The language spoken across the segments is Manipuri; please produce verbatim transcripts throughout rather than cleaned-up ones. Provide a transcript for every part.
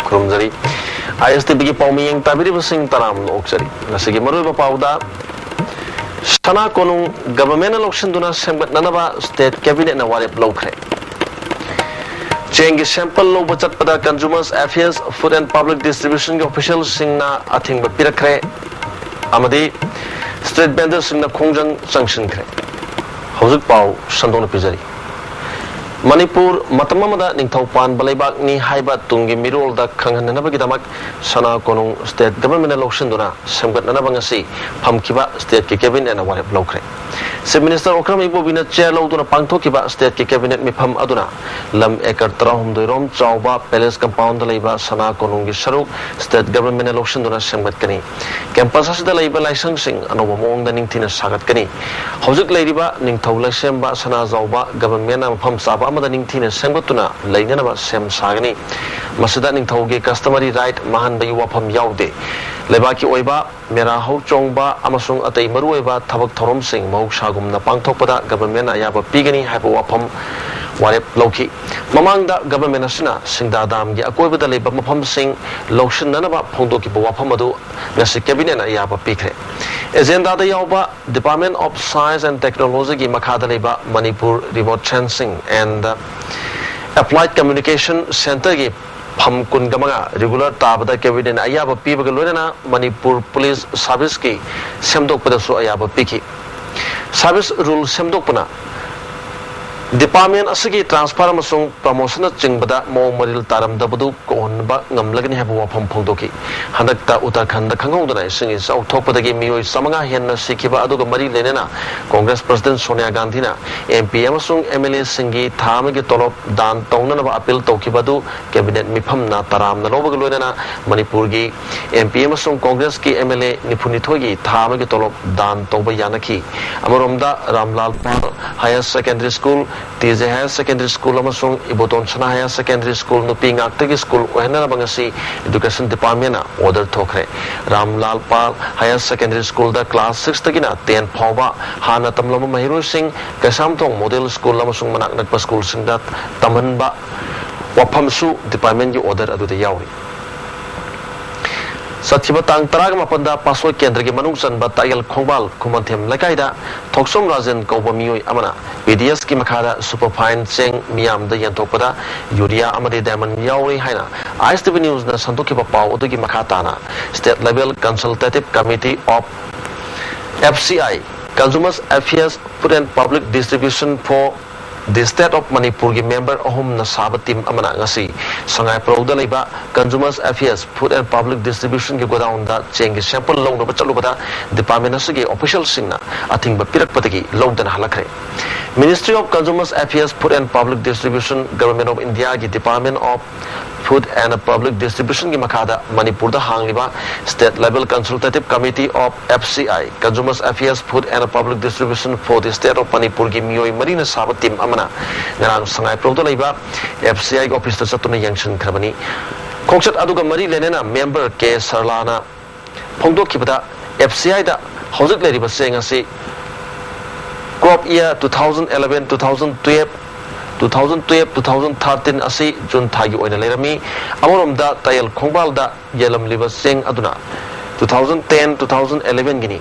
ꯈꯨꯔꯨꯝꯖꯔꯤ꯫ ISTVꯒꯤ ꯄꯥꯎꯃꯤꯌꯦꯡ ꯇꯥꯕꯤꯔꯤꯕꯁꯤꯡ ꯇꯔꯥꯝꯅ ꯑꯣꯛꯆꯔꯤ꯫ ꯉꯁꯤꯒꯤ ꯃꯔꯨꯑꯣꯏꯕ ꯄꯥꯎꯗ, ꯁꯅꯥ ꯀꯣꯅꯨꯡ ꯒꯚꯔꯟꯃꯦꯟꯠꯅ ꯂꯧꯁꯤꯟꯗꯨꯅ ꯁꯦꯝꯒꯠꯅꯅꯕ ꯁ꯭ꯇꯦꯠ ꯀꯦꯕꯤꯅꯦꯠꯅ ꯋꯥꯔꯦꯞ ꯂꯧꯈ꯭ꯔꯦ꯫ ꯆꯦꯡꯒꯤ ꯁꯦꯝꯄꯜ ꯂꯧꯕ ꯆꯠꯄꯗ Consumers Affairs, Food and Public Distributionꯒꯤ ꯑꯣꯐꯤꯁꯤꯌꯦꯜꯁꯤꯡꯅ ꯑꯊꯤꯡꯕ ꯄꯤꯔꯛꯈ꯭ꯔꯦ꯫ ꯑꯃꯗꯤ ꯁ꯭ꯇ꯭ꯔꯤꯠ ꯚꯦꯟꯗꯔꯁꯤꯡꯅ ꯈꯣꯡꯖꯪ ꯆꯪꯁꯤꯟꯈ꯭ꯔꯦ꯫ ꯍꯧꯖꯤꯛ ꯄꯥꯎ ꯁꯟꯗꯣꯛꯅ ꯄꯤꯖꯔꯤ꯫ ꯃꯅꯤꯄꯨꯔ ꯃꯇꯝ ꯑꯃꯗ ꯅꯤꯡꯊꯧ ꯄꯥꯟꯕ ꯂꯩꯕꯥꯛꯅꯤ ꯍꯥꯏꯕ ꯇꯨꯡꯒꯤ ꯃꯤꯔꯣꯜꯗ ꯈꯪꯍꯟꯅꯅꯕꯒꯤꯗꯃꯛ ꯁꯅꯥ ꯀꯣꯅꯨꯡ ꯁ꯭ꯇꯦꯠ ꯒꯚꯔꯟꯃꯦꯟꯠꯅ ꯂꯧꯁꯤꯟꯗꯨꯅ ꯁꯦꯝꯒꯠꯅꯅꯕ ꯉꯁꯤ ꯐꯝꯈꯤꯕ ꯁ꯭ꯇꯦꯠꯀꯤ ꯀꯦꯕꯤꯅꯦꯠꯅ ꯋꯥꯔꯦꯞ ꯂꯧꯈ꯭ꯔꯦ꯫ ꯆꯤꯐ ꯃꯤꯅꯤꯁꯇꯔ ꯑꯣꯀ꯭ꯔꯝ ꯏꯕꯣꯕꯤꯅ ꯆꯦꯌꯔ ꯂꯧꯗꯨꯅ ꯄꯥꯡꯊꯣꯛꯈꯤꯕ ꯁ꯭ꯇꯦꯠꯀꯤ ꯀꯦꯕꯤꯅꯦꯠ ꯃꯤꯐꯝ ꯑꯗꯨꯅ ꯂꯝ ꯑꯦꯀꯔ ꯇꯔꯥꯍꯨꯝꯗꯣꯏ ꯔꯣꯝ ꯆꯥꯎꯕ ꯄꯦꯂꯦꯁ ꯀꯝꯄꯥꯎꯟꯗ ꯂꯩꯕ ꯁꯅꯥ ꯀꯣꯅꯨꯡꯒꯤ ꯁꯔꯨꯛ ꯁ꯭ꯇꯦꯠ ꯒꯚꯔꯟꯃꯦꯟꯠꯅ ꯂꯧꯁꯤꯟꯗꯨꯅ ꯁꯦꯝꯒꯠꯀꯅꯤ꯫ ꯀꯦꯝꯄꯁ ꯑꯁꯤꯗ ꯂꯩꯕ ꯂꯥꯏꯁꯪꯁꯤꯡ ꯑꯅꯧꯕ ꯃꯑꯣꯡꯗ ꯅꯤꯡꯊꯤꯅ ꯁꯥꯒꯠꯀꯅꯤ꯫ ꯍꯧꯖꯤꯛ ꯂꯩꯔꯤꯕ ꯅꯤꯡꯊꯧ ꯂꯩꯁꯦꯝꯕ ꯁꯅꯥꯖꯥꯎꯕ ꯒꯚꯔꯟꯃꯦꯟꯠꯅ ꯃꯐꯝ ꯆꯥꯕ ꯑꯃꯗ ꯅꯤꯡꯊꯤꯅ ꯁꯦꯝꯒꯠꯇꯨꯅ ꯂꯩꯅꯅꯕ ꯁꯦꯝ ꯁꯥꯒꯅꯤ꯫ ꯃꯁꯤꯗ ꯅꯤꯡꯊꯧꯒꯤ customary right ꯃꯥꯡꯍꯟꯕꯒꯤ ꯋꯥꯐꯝ ꯌꯥꯎꯗꯦ꯫ ꯂꯩꯕꯥꯛꯀꯤ ꯑꯣꯏꯕ ꯃꯦꯔꯥ ꯍꯧ ꯆꯣꯡꯕ ꯑꯃꯁꯨꯡ ꯑꯇꯩ ꯃꯔꯨꯑꯣꯏꯕ ꯊꯕꯛ ꯊꯧꯔꯝꯁꯤꯡ ꯃꯍꯧꯁꯥꯒꯨꯝꯅ ꯄꯥꯡꯊꯣꯛꯄꯗ ꯒꯚꯔꯟꯃꯦꯟꯠꯅ ꯑꯌꯥꯕ ꯄꯤꯒꯅꯤ ꯍꯥꯏꯕ ꯋꯥꯐꯝ ꯋꯥꯔꯦꯞ ꯂꯧꯈꯤ꯫ ꯃꯃꯥꯡꯗ ꯒꯚꯔꯟꯃꯦꯟꯠ ꯑꯁꯤꯅ ꯁꯤꯡꯗꯥ ꯗꯥꯝꯒꯤ ꯑꯀꯣꯏꯕꯗ ꯂꯩꯕ ꯃꯐꯝꯁꯤꯡ ꯂꯧꯁꯤꯟꯅꯅꯕ ꯐꯣꯡꯗꯣꯛꯈꯤꯕ ꯋꯥꯐꯝ ꯑꯗꯨ ꯉꯁꯤ ꯀꯦꯕꯤꯅꯦꯠꯅ ꯑꯌꯥꯕ ꯄꯤꯈ꯭ꯔꯦ꯫ ꯑꯦꯖꯦꯟꯗꯥꯗ ꯌꯥꯎꯕ Department of Science and Technologyꯒꯤ ꯃꯈꯥꯗ ꯂꯩꯕ Manipur Remote Sensing and Applied Communication Centreꯒꯤ ꯐꯝ ꯀꯨꯟꯒ ꯃꯉꯥ ꯔꯤꯒꯨꯂꯔ ꯇꯥꯕꯗ ꯀꯦꯕꯤꯅꯦꯠꯅ ꯑꯌꯥꯕ ꯄꯤꯕꯒ ꯂꯣꯏꯅꯅ ꯃꯅꯤꯄꯨꯔ ꯄꯨꯂꯤꯁ ꯁꯥꯔꯚꯤꯁꯀꯤ ꯁꯦꯝꯗꯣꯛꯄꯗꯁꯨ ꯑꯌꯥꯕ ꯄꯤꯈꯤ꯫ ꯁꯥꯔꯚꯤꯁ ꯔꯨꯜ ꯁꯦꯝꯗꯣꯛꯄꯅ ꯗꯤꯄꯥꯔꯠꯃꯦꯟꯠ ꯑꯁꯤꯒꯤ ꯇ꯭ꯔꯥꯟꯁꯐꯔ ꯑꯃꯁꯨꯡ ꯄ꯭ꯔꯃꯣꯁꯟꯅꯆꯤꯡꯕꯗ ꯃꯑꯣꯡ ꯃꯔꯤꯜ ꯇꯥꯔꯝꯗꯕꯗꯨ ꯀꯣꯛꯍꯟꯕ ꯉꯝꯂꯒꯅꯤ ꯍꯥꯏꯕ ꯋꯥꯐꯝ ꯐꯣꯡꯗꯣꯛꯈꯤ꯫ ꯍꯟꯗꯛꯇ ꯎꯠꯇꯔꯈꯟꯗ ꯈꯪꯍꯧꯗꯅ ꯏꯁꯤꯡ ꯏꯆꯥꯎ ꯊꯣꯛꯄꯗꯒꯤ ꯃꯤꯑꯣꯏ ꯆꯥꯃꯉꯥ ꯍꯦꯟꯅ ꯁꯤꯈꯤꯕ ꯑꯗꯨꯒ ꯃꯔꯤ ꯂꯩꯅꯅ ꯀꯣꯡꯒ꯭ꯔꯦꯁ ꯄ꯭ꯔꯁꯤꯗꯦꯟꯠ ꯁꯣꯅꯤꯌꯥ ꯒꯥꯟꯙꯤꯅ MP ꯑꯃꯁꯨꯡ MLAꯁꯤꯡꯒꯤ ꯊꯥ ꯑꯃꯒꯤ ꯇꯣꯂꯣꯞ ꯗꯥꯟ ꯇꯧꯅꯅꯕ ꯑꯄꯤꯜ ꯇꯧꯈꯤꯕ ꯑꯗꯨ ꯀꯦꯕꯤꯅꯦꯠ ꯃꯤꯐꯝꯅ ꯇꯔꯥꯝꯅ ꯂꯧꯕꯒ ꯂꯣꯏꯅꯅ ꯃꯅꯤꯄꯨꯔꯒꯤ MP ꯑꯃꯁꯨꯡ ꯀꯣꯡꯒ꯭ꯔꯦꯁꯀꯤ MLA ꯅꯤꯐꯨꯅꯤꯊꯣꯏꯒꯤ ꯊꯥ ꯑꯃꯒꯤ ꯇꯣꯂꯣꯞ ꯗꯥꯟ ꯇꯧꯕ ꯌꯥꯅꯈꯤ꯫ ꯑꯃꯔꯣꯝꯗ Ramlal Paul higher secondary school, T J higher secondary school ꯑꯃꯁꯨꯡ ꯏꯕꯣꯇꯣꯟ ꯁꯅꯥ ꯍꯥꯌꯔ ꯁꯦꯀꯦꯟꯗꯔꯤ ꯁ꯭ꯀꯨꯜ ꯅꯨꯄꯤ ꯉꯥꯛꯇꯒꯤ ꯁ꯭ꯀꯨꯜ ꯑꯣꯏꯍꯟꯅꯅꯕ ꯉꯁꯤ ꯏꯗꯨꯀꯦꯁꯟ ꯗꯤꯄꯥꯔꯠꯃꯦꯟꯠꯅ ꯑꯣꯔꯗꯔ ꯊꯣꯛꯈ꯭ꯔꯦ꯫ ꯔꯥꯝꯂꯥꯜ ꯄꯥꯜ ꯍꯥꯌꯔ ꯁꯦꯀꯦꯟꯗꯔꯤ ꯁ꯭ꯀꯨꯜꯗ ꯀ꯭ꯂꯥꯁ ꯁꯤꯛꯁꯇꯒꯤꯅ ꯇꯦꯟ ꯐꯥꯎꯕ ꯍꯥꯟꯅ ꯇꯝꯂꯝꯕ ꯃꯍꯩꯔꯣꯏꯁꯤꯡ ꯀꯩꯁꯥꯝꯊꯣꯡ ꯃꯣꯗꯦꯜ ꯁ꯭ꯀꯨꯜ ꯑꯃꯁꯨꯡ ꯃꯅꯥꯛ ꯅꯛꯄ ꯁ꯭ꯀꯨꯜꯁꯤꯡꯗ ꯇꯝꯍꯟꯕ ꯋꯥꯐꯝꯁꯨ ꯗꯤꯄꯥꯔꯠꯃꯦꯟꯒꯤ ꯑꯣꯔꯗꯔ ꯑꯗꯨꯗ ꯌꯥꯎꯔꯤ꯫ ꯆꯠꯈꯤꯕ ꯇꯥꯡ ꯇꯔꯥꯒ ꯃꯥꯄꯟꯗ ꯄꯥꯠꯁꯣꯏ ꯀꯦꯟꯗ꯭ꯔꯒꯤ ꯃꯅꯨꯡ ꯆꯟꯕ ꯇꯥꯛꯌꯦꯜ ꯈꯣꯡꯕꯥꯜ ꯈꯨꯃꯟꯊꯦꯝ ꯂꯩꯀꯥꯏꯗ ꯊꯣꯛꯆꯣꯝ ꯔꯥꯖꯦꯟ ꯀꯧꯕ ꯃꯤꯑꯣꯏ ꯑꯃꯅ ꯄꯤ ꯗꯤ ꯑꯦꯁꯀꯤ ꯃꯈꯥꯗ ꯁꯨꯄꯔꯐꯥꯏꯟ ꯆꯦꯡ ꯃꯤꯌꯥꯝꯗ ꯌꯦꯟꯊꯣꯛꯄꯗ ꯌꯨꯔꯤꯌꯥ ꯑꯃꯗꯤ ꯗꯥꯏꯃꯟ ꯌꯥꯎꯔꯤ ꯍꯥꯏꯅ ꯑꯥꯏ ꯑꯦꯁ ꯇꯤ ꯚꯤ ꯅ꯭ꯌꯨꯁꯅ ꯁꯟꯗꯣꯛꯈꯤꯕ ꯄꯥꯎ ꯑꯗꯨꯒꯤ ꯃꯈꯥ ꯇꯥꯅ State Level Consultative Committee of F C I, Consumers Affairs, Food and Public Distribution for the State of Manipurꯒꯤ ꯃꯦꯝꯕꯔ ꯑꯍꯨꯝꯅ ꯁꯥꯕ ꯇꯤꯝ ꯑꯃꯅ ꯉꯁꯤ ꯁꯉꯥꯏꯄ꯭ꯔꯧꯗ ꯂꯩꯕ Consumers Affairs, Food and Public Distributionꯒꯤ ꯒꯣꯗꯥꯎꯟꯗ ꯆꯦꯡꯒꯤ ꯁꯦꯝꯄꯜ ꯂꯧꯅꯕ ꯆꯠꯂꯨꯕꯗ ꯗꯤꯄꯥꯔꯠꯃꯦꯟ ꯑꯁꯤꯒꯤ ꯑꯣꯐꯤꯁꯤꯌꯦꯜꯁꯤꯡꯅ ꯑꯊꯤꯡꯕ ꯄꯤꯔꯛꯄꯗꯒꯤ ꯂꯧꯗꯅ ꯍꯜꯂꯛꯈ꯭ꯔꯦ꯫ Ministry of Consumers Affairs, Food and Public Distribution, Government of Indiaꯒꯤ Department of Food and Public Distributionꯒꯤ ꯃꯈꯥꯗ ꯃꯅꯤꯄꯨꯔꯗ ꯍꯥꯡꯂꯤꯕ State Level Consultative Committee of F C I, Consumers Affairs, Food and Public Distribution for the State of Manipurꯒꯤ ꯃꯤꯑꯣꯏ ꯃꯔꯤꯅ ꯁꯥꯕ ꯇꯤꯝ ꯑꯃꯅ ꯉꯔꯥꯡ ꯁꯉꯥꯏꯄ꯭ꯔꯧꯗ ꯂꯩꯕ F C Iꯒꯤ ꯑꯣꯐꯤꯁꯇ ꯆꯠꯇꯨꯅ ꯌꯦꯡꯁꯤꯟꯈ꯭ꯔꯕꯅꯤ꯫ ꯈꯣꯡꯆꯠ ꯑꯗꯨꯒ ꯃꯔꯤ ꯂꯩꯅꯅ ꯃꯦꯝꯕꯔ ꯀꯦ ꯁꯔꯂꯥꯅ ꯐꯣꯡꯗꯣꯛꯈꯤꯕꯗ, F C Iꯗ ꯍꯧꯖꯤꯛ ꯂꯩꯔꯤꯕ ꯆꯦꯡ ꯑꯁꯤ crop year two thousand eleven, two thousand twelve, two thousand twelve, two thousand thirteen ꯑꯁꯤ ꯖꯨꯟ ꯊꯥꯒꯤ ꯑꯣꯏꯅ ꯂꯩꯔꯝꯃꯤ꯫ ꯑꯃꯔꯣꯝꯗ ꯇꯥꯛꯌꯦꯜ ꯈꯣꯡꯕꯥꯜꯗ ꯌꯦꯜꯂꯝꯂꯤꯕ ꯆꯦꯡ ꯑꯗꯨꯅ two thousand ten, two thousand elevenꯒꯤꯅꯤ꯫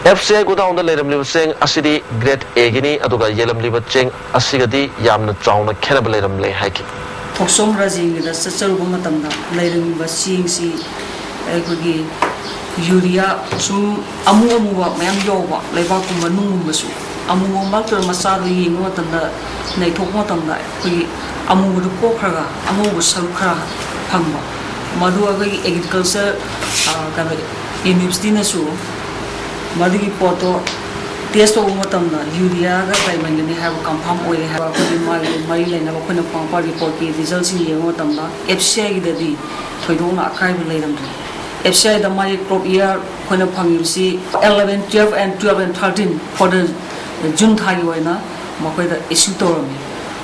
F C I ꯒꯣꯗꯥꯎꯟꯗ ꯂꯩꯔꯝꯂꯤꯕ ꯆꯦꯡ ꯑꯁꯤꯗꯤ grade Aꯒꯤꯅꯤ, ꯑꯗꯨꯒ ꯌꯦꯜꯂꯝꯂꯤꯕ ꯆꯦꯡ ꯑꯁꯤꯒꯗꯤ ꯌꯥꯝꯅ ꯆꯥꯎꯅ ꯈꯦꯠꯅꯕ ꯂꯩꯔꯝꯂꯦ ꯍꯥꯏꯈꯤ꯫ ꯊꯣꯛꯆꯣꯝ ꯔꯥꯖꯦꯟꯒꯤꯗ ꯆꯠꯆꯔꯨꯕ ꯃꯇꯝꯗ ꯂꯩꯔꯝꯃꯤꯕ ꯆꯦꯡꯁꯤ ꯑꯩꯈꯣꯏꯒꯤ ꯌꯨꯔꯤꯌꯥ ꯁꯨꯝ ꯑꯃꯨ ꯑꯃꯨꯕ ꯃꯌꯥꯝ ꯌꯥꯎꯕ, ꯂꯩꯕꯥꯛꯀꯨꯝꯕ ꯅꯨꯡꯒꯨꯝꯕꯁꯨ ꯑꯃꯨꯕ ꯃꯔꯛꯇꯨꯗ ꯃꯆꯥꯗꯨ ꯌꯦꯡꯕ ꯃꯇꯝꯗ, ꯅꯩꯊꯣꯛꯄ ꯃꯇꯝꯗ ꯑꯩꯈꯣꯏꯒꯤ ꯑꯃꯨꯕꯗꯨ ꯀꯣꯛꯈ꯭ꯔꯒ ꯑꯉꯧꯕ ꯁꯔꯨꯛ ꯈꯔ ꯐꯪꯕ, ꯃꯗꯨ ꯑꯩꯈꯣꯏꯒꯤ agriculture, ꯑ, ꯀꯩꯅꯣ, universityꯅꯁꯨ ꯃꯗꯨꯒꯤ ꯄꯣꯠꯇꯣ test ꯇꯧꯕ ꯃꯇꯝꯗ ꯌꯨꯔꯤꯌꯥꯒ ꯗꯥꯏꯃꯟꯒꯅꯤ ꯍꯥꯏꯕ confirm ꯑꯣꯏꯔꯦ ꯍꯥꯏꯕ ꯑꯩꯈꯣꯏꯒꯤ ꯃꯥꯒꯤ ꯃꯔꯤ ꯂꯩꯅꯕ ꯑꯩꯈꯣꯏꯅ ꯐꯪꯉꯛꯄ reportꯀꯤ resultꯁꯤꯡ ꯌꯦꯡꯕ ꯃꯇꯝꯗ F C Iꯒꯤꯗꯗꯤ ꯊꯣꯏꯗꯣꯛꯅ ꯑꯀꯥꯏꯕ ꯂꯩꯔꯝꯗ꯭ꯔꯦ꯫ F C Iꯗ ꯃꯥꯒꯤ crop year ꯑꯩꯈꯣꯏꯅ ꯐꯪꯉꯤꯕꯁꯤ eleven, twelve and twelve and thirteen for the June ꯊꯥꯒꯤ ꯑꯣꯏꯅ ꯃꯈꯣꯏꯗ issue ꯇꯧꯔꯝꯃꯤ꯫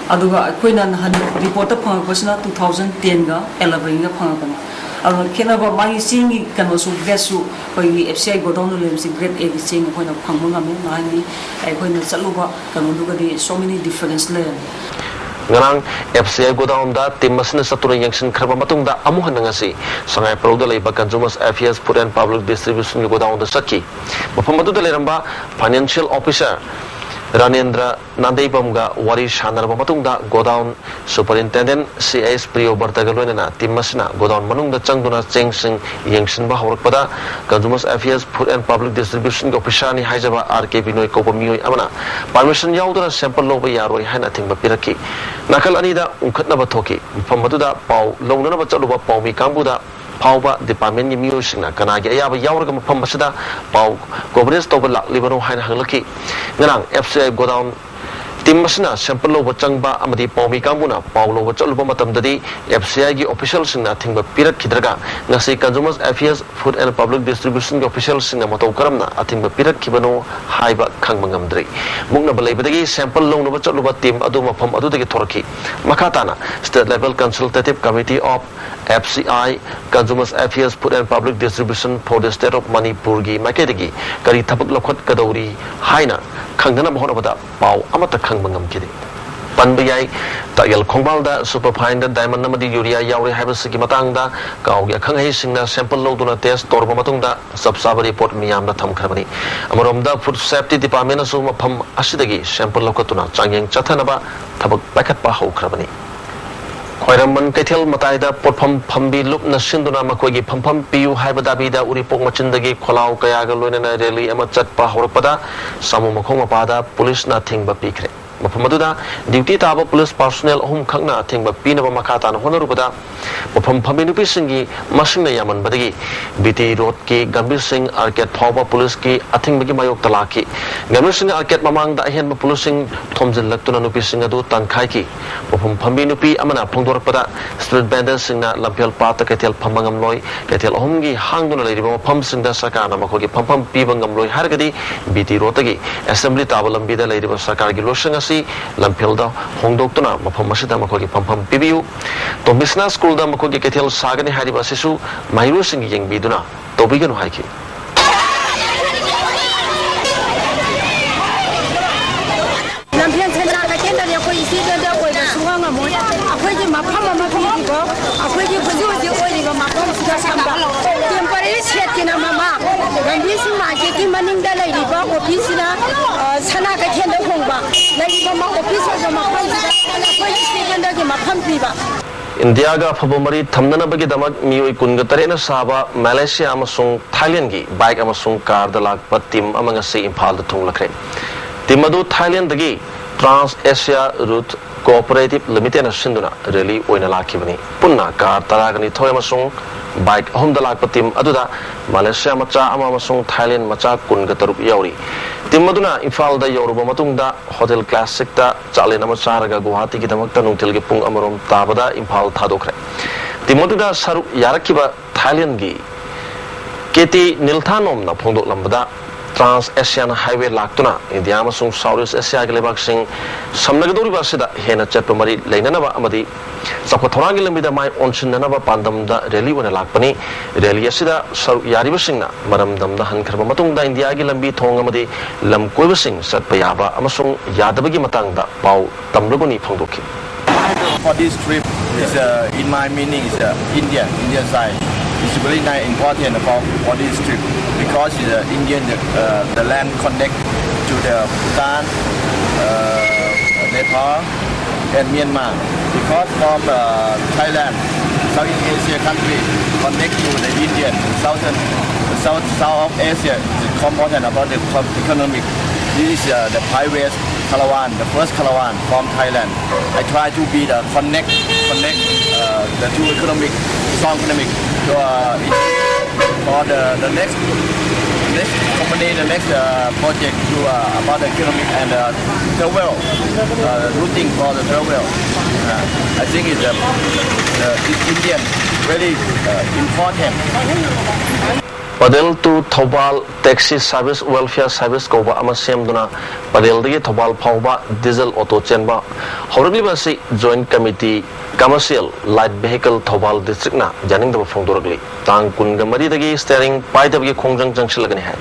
ꯑꯗꯨꯒ ꯑꯩꯈꯣꯏꯅ ꯅꯍꯥꯟ reportꯇ ꯐꯪꯉꯛꯄꯁꯤꯅ two thousand tenꯒ elevenꯒ ꯐꯪꯉꯛꯄꯅꯤ꯫ ꯑꯗꯨꯅ ꯈꯦꯠꯅꯕ, ꯃꯥꯒꯤ ꯆꯦꯡꯒꯤ ꯀꯩꯅꯣꯁꯨ, gradeꯁꯨ ꯑꯩꯈꯣꯏꯒꯤ F C I ꯒꯣꯗꯥꯎꯟꯗ ꯂꯩꯔꯤꯕꯁꯤ grade Aꯒꯤ ꯆꯦꯡ ꯑꯩꯈꯣꯏꯅ ꯐꯪꯕ ꯉꯝꯃꯤ꯫ ꯅꯍꯥꯟꯒꯤ ꯑꯩꯈꯣꯏꯅ ꯆꯠꯂꯨꯕ ꯀꯩꯅꯣꯗꯨꯒꯗꯤ so many difference ꯂꯩꯔꯝꯃꯤ꯫ ꯉꯔꯥꯡ F C I godown the team ꯑꯁꯤꯅ ꯆꯠꯇꯨꯅ ꯌꯦꯡꯁꯤꯟꯈ꯭ꯔꯕ ꯃꯇꯨꯡꯗ ꯑꯃꯨꯛ ꯍꯟꯅ ꯉꯁꯤ ꯁꯉꯥꯏ ꯄ꯭ꯔꯧꯗ ꯂꯩꯕ Consumer Affairs Food and Public Distribution ꯒꯤ godown ꯗ ꯆꯠꯈꯤ꯫ ꯃꯐꯝ ꯑꯗꯨꯗ ꯂꯩꯔꯝꯕ financial officer ꯔꯥꯅꯦꯟꯗ꯭ꯔ ꯅꯥꯟꯗꯩꯕꯝꯒ ꯋꯥꯔꯤ ꯁꯥꯟꯅꯔꯕ ꯃꯇꯨꯡꯗ godown superintendent C S ꯄ꯭ꯔꯤꯌꯣꯕꯔꯇꯒ ꯂꯣꯏꯅꯅ team ꯑꯁꯤꯅ godown ꯃꯅꯨꯡꯗ ꯆꯪꯗꯨꯅ ꯆꯦꯡꯁꯤꯡ ꯌꯦꯡꯁꯤꯟꯕ ꯍꯧꯔꯛꯄꯗ Consumer Affairs Food and Public Distribution ꯒꯤ officer ꯅꯤ ꯍꯥꯏꯖꯕ R K ꯕꯤꯅꯣꯏ ꯀꯧꯕ ꯃꯤꯑꯣꯏ ꯑꯃꯅ permission ꯌꯥꯎꯗꯅ sample ꯂꯧꯕ ꯌꯥꯔꯣꯏ ꯍꯥꯏꯅ ꯑꯊꯤꯡꯕ ꯄꯤꯔꯛꯈꯤ꯫ ꯅꯥꯀꯜ ꯑꯅꯤꯗ ꯎꯪꯈꯠꯅꯕ ꯊꯣꯛꯈꯤ꯫ ꯃꯐꯝ ꯑꯗꯨꯗ ꯄꯥꯎ ꯂꯧꯅꯅꯕ ꯆꯠꯂꯨꯕ ꯄꯥꯎꯃꯤ ꯀꯥꯡꯕꯨꯗ ꯐꯥꯎꯕ department ꯀꯤ ꯃꯤꯑꯣꯏꯁꯤꯡꯅ ꯀꯅꯥꯒꯤ ꯑꯌꯥꯕ ꯌꯥꯎꯔꯒ ꯃꯐꯝ ꯑꯁꯤꯗ ꯄꯥꯎ coverage ꯇꯧꯕ ꯂꯥꯛꯂꯤꯕꯅꯣ ꯍꯥꯏꯅ ꯍꯪꯂꯛꯈꯤ꯫ ꯉꯔꯥꯡ F C I godown team ꯑꯁꯤꯅ sample ꯂꯧꯕ ꯆꯪꯕ ꯑꯃꯗꯤ ꯄꯥꯎꯃꯤ ꯀꯥꯡꯕꯨꯅ ꯄꯥꯎ ꯂꯧꯕ ꯆꯠꯂꯨꯕ ꯃꯇꯝꯗꯗꯤ F C I ꯒꯤ official ꯁꯤꯡꯅ ꯑꯊꯤꯡꯕ ꯄꯤꯔꯛꯈꯤꯗ꯭ꯔꯒ ꯉꯁꯤ Consumer Affairs Food and Public Distribution ꯒꯤ official ꯁꯤꯡꯅ ꯃꯇꯧ ꯀꯔꯝꯅ ꯑꯊꯤꯡꯕ ꯄꯤꯔꯛꯈꯤꯕꯅꯣ ꯍꯥꯏꯕ ꯈꯪꯕ ꯉꯝꯗ꯭ꯔꯤ꯫ ꯃꯨꯛꯅꯕ ꯂꯩꯕꯗꯒꯤ sample ꯂꯧꯅꯕ ꯆꯠꯂꯨꯕ team ꯑꯗꯨ ꯃꯐꯝ ꯑꯗꯨꯗꯒꯤ ꯊꯣꯔꯛꯈꯤ꯫ ꯃꯈꯥ ꯇꯥꯅ State Level Consultative Committee of F C I, Consumer Affairs, Food and Public Distribution for the State of Manipur ꯒꯤ ꯃꯥꯏꯀꯩꯗꯒꯤ ꯀꯔꯤ ꯊꯕꯛ ꯂꯧꯈꯠꯀꯗꯧꯔꯤ ꯍꯥꯏꯅ ꯈꯪꯅꯅꯕ ꯍꯣꯠꯅꯕꯗ ꯄꯥꯎ ꯑꯃꯠꯇ ꯈꯪꯕ ꯉꯝꯈꯤꯗꯦ꯫ ꯄꯟꯕ ꯌꯥꯏ, ꯇꯥꯛꯌꯦꯜ ꯈꯣꯡꯕꯥꯜꯗ superfine ꯗ diamond ꯑꯃꯗꯤ urea ꯌꯥꯎꯔꯦ ꯍꯥꯏꯕꯁꯤꯒꯤ ꯃꯇꯥꯡꯗ ꯀꯥꯎꯒꯤ ꯑꯈꯪ ꯑꯍꯩꯁꯤꯡꯅ sample ꯂꯧꯗꯨꯅ test ꯇꯧꯔꯕ ꯃꯇꯨꯡꯗ ꯆꯞ ꯆꯥꯕ report ꯃꯤꯌꯥꯝꯗ ꯊꯝꯈ꯭ꯔꯕꯅꯤ꯫ ꯑꯃꯔꯣꯝꯗ Food Safety Department ꯅꯁꯨ ꯃꯐꯝ ꯑꯁꯤꯗꯒꯤ sample ꯂꯧꯈꯠꯇꯨꯅ ꯆꯥꯡꯌꯦꯡ ꯆꯠꯊꯅꯕ ꯊꯕꯛ ꯄꯥꯏꯈꯠꯄ ꯍꯧꯈ꯭ꯔꯕꯅꯤ꯫ ꯈ꯭ꯋꯥꯏꯔꯝꯕꯟ ꯀꯩꯊꯦꯜ ꯃꯇꯥꯏꯗ ꯄꯣꯠꯐꯝ ꯐꯝꯕꯤ ꯂꯨꯞꯅ ꯁꯤꯟꯗꯨꯅ ꯃꯈꯣꯏꯒꯤ ꯐꯝꯐꯝ ꯄꯤꯌꯨ ꯍꯥꯏꯕ ꯗꯥꯕꯤꯗ ꯎꯔꯤꯄꯣꯛ ꯃꯆꯤꯟꯗꯒꯤ ꯈꯣꯜꯂꯥꯎ ꯀꯌꯥꯒ ꯂꯣꯏꯅꯅ rally ꯑꯃ ꯆꯠꯄ ꯍꯧꯔꯛꯄꯗ ꯁꯥꯃꯨ ꯃꯈꯣꯡ ꯃꯄꯥꯗ police ꯅ ꯑꯊꯤꯡꯕ ꯄꯤꯈ꯭ꯔꯦ꯫ ꯃꯐꯝ ꯑꯗꯨꯗ duty ꯇꯥꯕ police personnel ꯑꯍꯨꯝ ꯈꯛꯅ ꯑꯊꯤꯡꯕ ꯄꯤꯅꯕ ꯃꯈꯥ ꯇꯥꯅ ꯍꯣꯠꯅꯔꯨꯕꯗ ꯃꯐꯝ ꯐꯝꯕꯤ ꯅꯨꯄꯤꯁꯤꯡꯒꯤ ꯃꯁꯤꯡꯅ ꯌꯥꯝꯃꯟꯕꯗꯒꯤ B T Road ꯀꯤ ꯒꯝꯚꯤꯔ ꯁꯤꯡ arcade ꯐꯥꯎꯕ police ꯀꯤ ꯑꯊꯤꯡꯕꯒꯤ ꯃꯥꯌꯣꯛꯇ ꯂꯥꯛꯈꯤ꯫ ꯒꯝꯚꯤꯔ ꯁꯤꯡ arcade ꯃꯃꯥꯡꯗ ꯑꯍꯦꯟꯕ police ꯁꯤꯡ ꯊꯣꯝꯖꯤꯜꯂꯛꯇꯨꯅ ꯅꯨꯄꯤꯁꯤꯡ ꯑꯗꯨ ꯇꯥꯟꯈꯥꯏꯈꯤ꯫ ꯃꯐꯝ ꯐꯝꯕꯤ ꯅꯨꯄꯤ ꯑꯃꯅ ꯐꯣꯡꯗꯣꯔꯛꯄꯗ street vendor ꯁꯤꯡꯅ ꯂꯝꯐꯦꯜ ꯄꯥꯠꯇ ꯀꯩꯊꯦꯜ ꯐꯝꯕ ꯉꯝꯂꯣꯏ, ꯀꯩꯊꯦꯜ ꯑꯍꯨꯝꯒꯤ ꯍꯥꯡꯗꯨꯅ ꯂꯩꯔꯤꯕ ꯃꯐꯝꯁꯤꯡꯗ ꯁꯔꯀꯥꯔꯅ ꯃꯈꯣꯏꯒꯤ ꯐꯝꯐꯝ ꯄꯤꯕ ꯉꯝꯂꯣꯏ ꯍꯥꯏꯔꯒꯗꯤ B T Road ꯇꯒꯤ assembly ꯇꯥꯕ ꯂꯝꯕꯤꯗ ꯂꯩꯔꯤꯕ ꯁꯔꯀꯥꯔꯒꯤ ꯂꯣꯏꯁꯪ ꯑꯁꯤ ꯂꯝꯐꯦꯜꯗ ꯍꯣꯡꯗꯣꯛꯇꯨꯅ ꯃꯐꯝ ꯑꯁꯤꯗ ꯃꯈꯣꯏꯒꯤ ꯐꯝꯐꯝ ꯄꯤꯕꯤꯌꯨ꯫ ꯇꯣꯝꯕꯤꯁꯅꯥ school ꯗ ꯃꯈꯣꯏꯒꯤ ꯀꯩꯊꯦꯜ ꯁꯥꯒꯅꯤ ꯍꯥꯏꯔꯤꯕ ꯑꯁꯤꯁꯨ ꯃꯍꯩꯔꯣꯏꯁꯤꯡꯒꯤ ꯌꯦꯡꯕꯤꯗꯨꯅ ꯇꯧꯕꯤꯒꯅꯨ ꯍꯥꯏꯈꯤ꯫ ꯂꯝꯐꯦꯜ ꯁꯦꯟꯗ꯭ꯔꯥ ꯀꯩꯊꯦꯜꯗꯗꯤ ꯑꯩꯈꯣꯏ ꯏꯆꯦꯗ ꯑꯣꯏꯕꯁꯨ ꯄꯤꯔꯤꯕ ꯑꯩꯈꯣꯏꯒꯤ ꯍꯧꯖꯤꯛ ꯍꯧꯖꯤꯛ ꯑꯣꯏꯔꯤꯕ ꯃꯐꯝꯁꯤꯗ ꯁꯝꯕ ꯇꯦꯝꯄꯔꯦꯔꯤ ꯁꯦꯠꯀꯤꯅ ꯃꯃꯥ ꯒꯥꯟꯙꯤꯁꯤ ꯃꯥꯔꯀꯦꯠꯀꯤ ꯃꯅꯤꯡꯗ ꯂꯩꯔꯤꯕ ꯑꯣꯐꯤꯁꯁꯤꯅ, ꯑ, ꯁꯅꯥ ꯀꯩꯊꯦꯜꯗ ꯍꯣꯡꯕ ꯂꯩꯔꯤꯕ ꯃ-, ꯑꯣꯐꯤꯁ ꯑꯣꯏꯕ ꯃꯐꯝꯁꯤꯗ ꯑꯩꯈꯣꯏꯒꯤ ꯁ꯭ꯇꯦꯠ ꯕꯦꯡꯗꯒꯤ ꯃꯐꯝ ꯄꯤꯕ꯫ ꯏꯟꯗꯤꯌꯥꯒ ꯑꯐꯕ ꯃꯔꯤ ꯊꯝꯅꯅꯕꯒꯤꯗꯃꯛ ꯃꯤꯑꯣꯏ ꯀꯨꯟꯒ ꯇꯔꯦꯠꯅ ꯁꯥꯕ ꯃꯦꯂꯦꯁꯤꯌꯥ ꯑꯃꯁꯨꯡ ꯊꯥꯏꯂꯦꯟꯒꯤ ꯕꯥꯏꯛ ꯑꯃꯁꯨꯡ ꯀꯥꯔꯗ ꯂꯥꯛꯄ ꯇꯤꯝ ꯑꯃ ꯉꯁꯤ ꯏꯝꯐꯥꯜꯗ ꯊꯨꯡꯂꯈ꯭ꯔꯦ꯫ ꯇꯤꯝ ꯑꯗꯨ ꯊꯥꯏꯂꯦꯟꯗꯒꯤ ꯇ꯭ꯔꯥꯟꯁ ꯑꯦꯁꯤꯌꯥ ꯔꯨꯠ ꯀꯣꯑꯣꯄꯔꯦꯇꯤꯚ ꯂꯤꯃꯤꯇꯦꯗꯅ ꯁꯤꯟꯗꯨꯅ ꯔꯦꯂꯤ ꯑꯣꯏꯅ ꯂꯥꯛꯈꯤꯕꯅꯤ꯫ ꯄꯨꯟꯅ ꯀꯥꯔ ꯇꯔꯥꯒ ꯅꯤꯊꯣꯏ ꯑꯃꯁꯨꯡ ꯕꯥꯏꯛ ꯑꯍꯨꯝꯗ ꯂꯥꯛꯄ ꯇꯤꯝ ꯑꯗꯨꯗ ꯃꯂꯦꯁꯤꯌꯥ ꯃꯆꯥ ꯑꯃ ꯑꯃꯁꯨꯡ ꯊꯥꯏꯂꯦꯟ ꯃꯆꯥ ꯀꯨꯟꯒ ꯇꯔꯨꯛ ꯌꯥꯎꯔꯤ꯫ ꯇꯤꯝ ꯑꯗꯨꯅ ꯏꯝꯐꯥꯜꯗ ꯌꯧꯔꯨꯕ ꯃꯇꯨꯡꯗ ꯍꯣꯇꯦꯜ ꯀ꯭ꯂꯥꯁꯤꯛꯇ ꯆꯥꯛꯂꯦꯟ ꯑꯃ ꯆꯥꯔꯒ ꯒꯨꯋꯥꯍꯥꯇꯤꯒꯤꯗꯃꯛꯇ ꯅꯨꯡꯊꯤꯜꯒꯤ ꯄꯨꯡ ꯑꯃꯔꯣꯝ ꯇꯥꯕꯗ ꯏꯝꯐꯥꯜ ꯊꯥꯗꯣꯛꯈ꯭ꯔꯦ꯫ ꯇꯤꯝ ꯑꯗꯨꯗ ꯁꯔꯨꯛ ꯌꯥꯔꯛꯈꯤꯕ ꯊꯥꯏꯂꯦꯟꯒꯤ ꯀꯦ ꯇꯤ ꯅꯤꯜꯊꯥꯅꯣꯝꯅ ꯐꯣꯡꯗꯣꯛꯂꯝꯕꯗ, ꯇ꯭ꯔꯥꯟꯁ ꯑꯦꯁꯤꯌꯥꯟ ꯍꯥꯏꯋꯦ ꯂꯥꯛꯇꯨꯅ ꯏꯟꯗꯤꯌꯥ ꯑꯃꯁꯨꯡ ꯁꯥꯎꯠ ꯏꯁ ꯑꯦꯁꯤꯌꯥꯒꯤ ꯂꯩꯕꯥꯛꯁꯤꯡ ꯁꯝꯅꯒꯗꯧꯔꯤꯕ ꯑꯁꯤꯗ ꯍꯦꯟꯅ ꯆꯠꯄ ꯃꯔꯤ ꯂꯩꯅꯅꯕ ꯑꯃꯗꯤ ꯆꯥꯎꯈꯠ ꯊꯧꯔꯥꯡꯒꯤ ꯂꯝꯕꯤꯗ ꯃꯥꯏ ꯑꯣꯟꯁꯤꯟꯅꯅꯕ ꯄꯥꯟꯗꯝꯗ ꯔꯦꯂꯤ ꯑꯣꯏꯅ ꯂꯥꯛꯄꯅꯤ꯫ ꯔꯦꯂꯤ ꯑꯁꯤꯗ ꯁꯔꯨꯛ ꯌꯥꯔꯤꯕꯁꯤꯡꯅ ꯃꯔꯝꯗꯝꯗ ꯍꯟꯈ꯭ꯔꯕ ꯃꯇꯨꯡꯗ ꯏꯟꯗꯤꯌꯥꯒꯤ ꯂꯝꯕꯤ ꯊꯣꯡ ꯑꯃꯗꯤ ꯂꯝ ꯀꯣꯏꯕꯁꯤꯡ ꯆꯠꯄ ꯌꯥꯕ ꯑꯃꯁꯨꯡ ꯌꯥꯗꯕꯒꯤ ꯃꯇꯥꯡꯗ ꯄꯥꯎ ꯇꯝꯂꯒꯅꯤ ꯐꯣꯡꯗꯣꯛꯈꯤ꯫ For this trip is, uh, in my meaning, is, uh, India, Indian side. It's really nice, important for, for this trip because the Indian, uh, the land connect to the Bhutan, uh, Nepal, and Myanmar. Because from, uh, Thailand, Southeast Asia country connect to the Indian, southern, south, south of Asia, is important about the co-, economic. This is, uh, the Pivest caravan, the first caravan from Thailand. I try to be the connect, connect, uh, the two economic, strong economic. So, uh, for the, the next, next company, the next, uh, project to, uh, about the economic and, uh, travel, uh, routing for the travel. Uh, I think it's, uh, the Indian very, uh, important. Padel to Thoubal Taxi Service Welfare Service ꯀꯧꯕ ꯑꯃ ꯁꯦꯝꯗꯨꯅ ꯄꯗꯦꯜꯗꯒꯤ ꯊꯧꯕꯥꯜ ꯐꯥꯎꯕ ꯗꯤꯖꯜ ꯑꯣꯇꯣ ꯆꯦꯟꯕ ꯍꯧꯔꯛꯂꯤꯕ ꯑꯁꯤ joint committee commercial light vehicle Thoubal ꯗꯤꯁꯇ꯭ꯔꯤꯛꯅ ꯌꯥꯅꯤꯡꯗꯕ ꯐꯣꯡꯗꯣꯔꯛꯂꯤ꯫ ꯇꯥꯡ ꯀꯨꯟꯒ ꯃꯔꯤꯗꯒꯤ ꯁ꯭ꯇꯤꯌꯔꯤꯡ ꯄꯥꯏꯗꯕꯒꯤ ꯈꯣꯡꯖꯪ ꯆꯪꯁꯤꯜꯂꯒꯅꯤ ꯍꯥꯏ꯫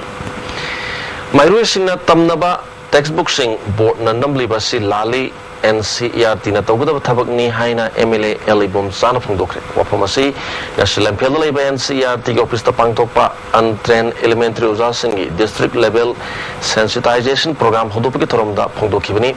ꯃꯍꯩꯔꯣꯏꯁꯤꯡꯅ ꯇꯝꯅꯕ ꯇꯦꯛꯁꯕꯨꯛꯁꯤꯡ ꯕꯣꯔꯗꯅ ꯅꯝꯂꯤꯕ ꯑꯁꯤ ꯂꯥꯜꯂꯤ, ꯑꯦꯟ ꯁꯤ ꯏ ꯑꯥꯔ ꯇꯤꯅ ꯇꯧꯒꯗꯕ ꯊꯕꯛꯅꯤ ꯍꯥꯏꯅ ꯑꯦꯝ ꯑꯦꯜ ꯑꯦ ꯑꯦꯜ ꯏꯕꯣꯝꯆꯥꯅ ꯐꯣꯡꯗꯣꯛꯈ꯭ꯔꯦ꯫ ꯋꯥꯐꯝ ꯑꯁꯤ ꯉꯁꯤ ꯂꯝꯐꯦꯜꯗ ꯂꯩꯕ ꯑꯦꯟ ꯁꯤ ꯏ ꯑꯥꯔ ꯇꯤꯒꯤ ꯑꯣꯐꯤꯁꯇ ꯄꯥꯡꯊꯣꯛꯄ untrained elementary ꯑꯣꯖꯥꯁꯤꯡꯒꯤ district level sensitization program ꯍꯧꯗꯣꯛꯄꯒꯤ ꯊꯧꯔꯝꯗ ꯐꯣꯡꯗꯣꯛꯈꯤꯕꯅꯤ꯫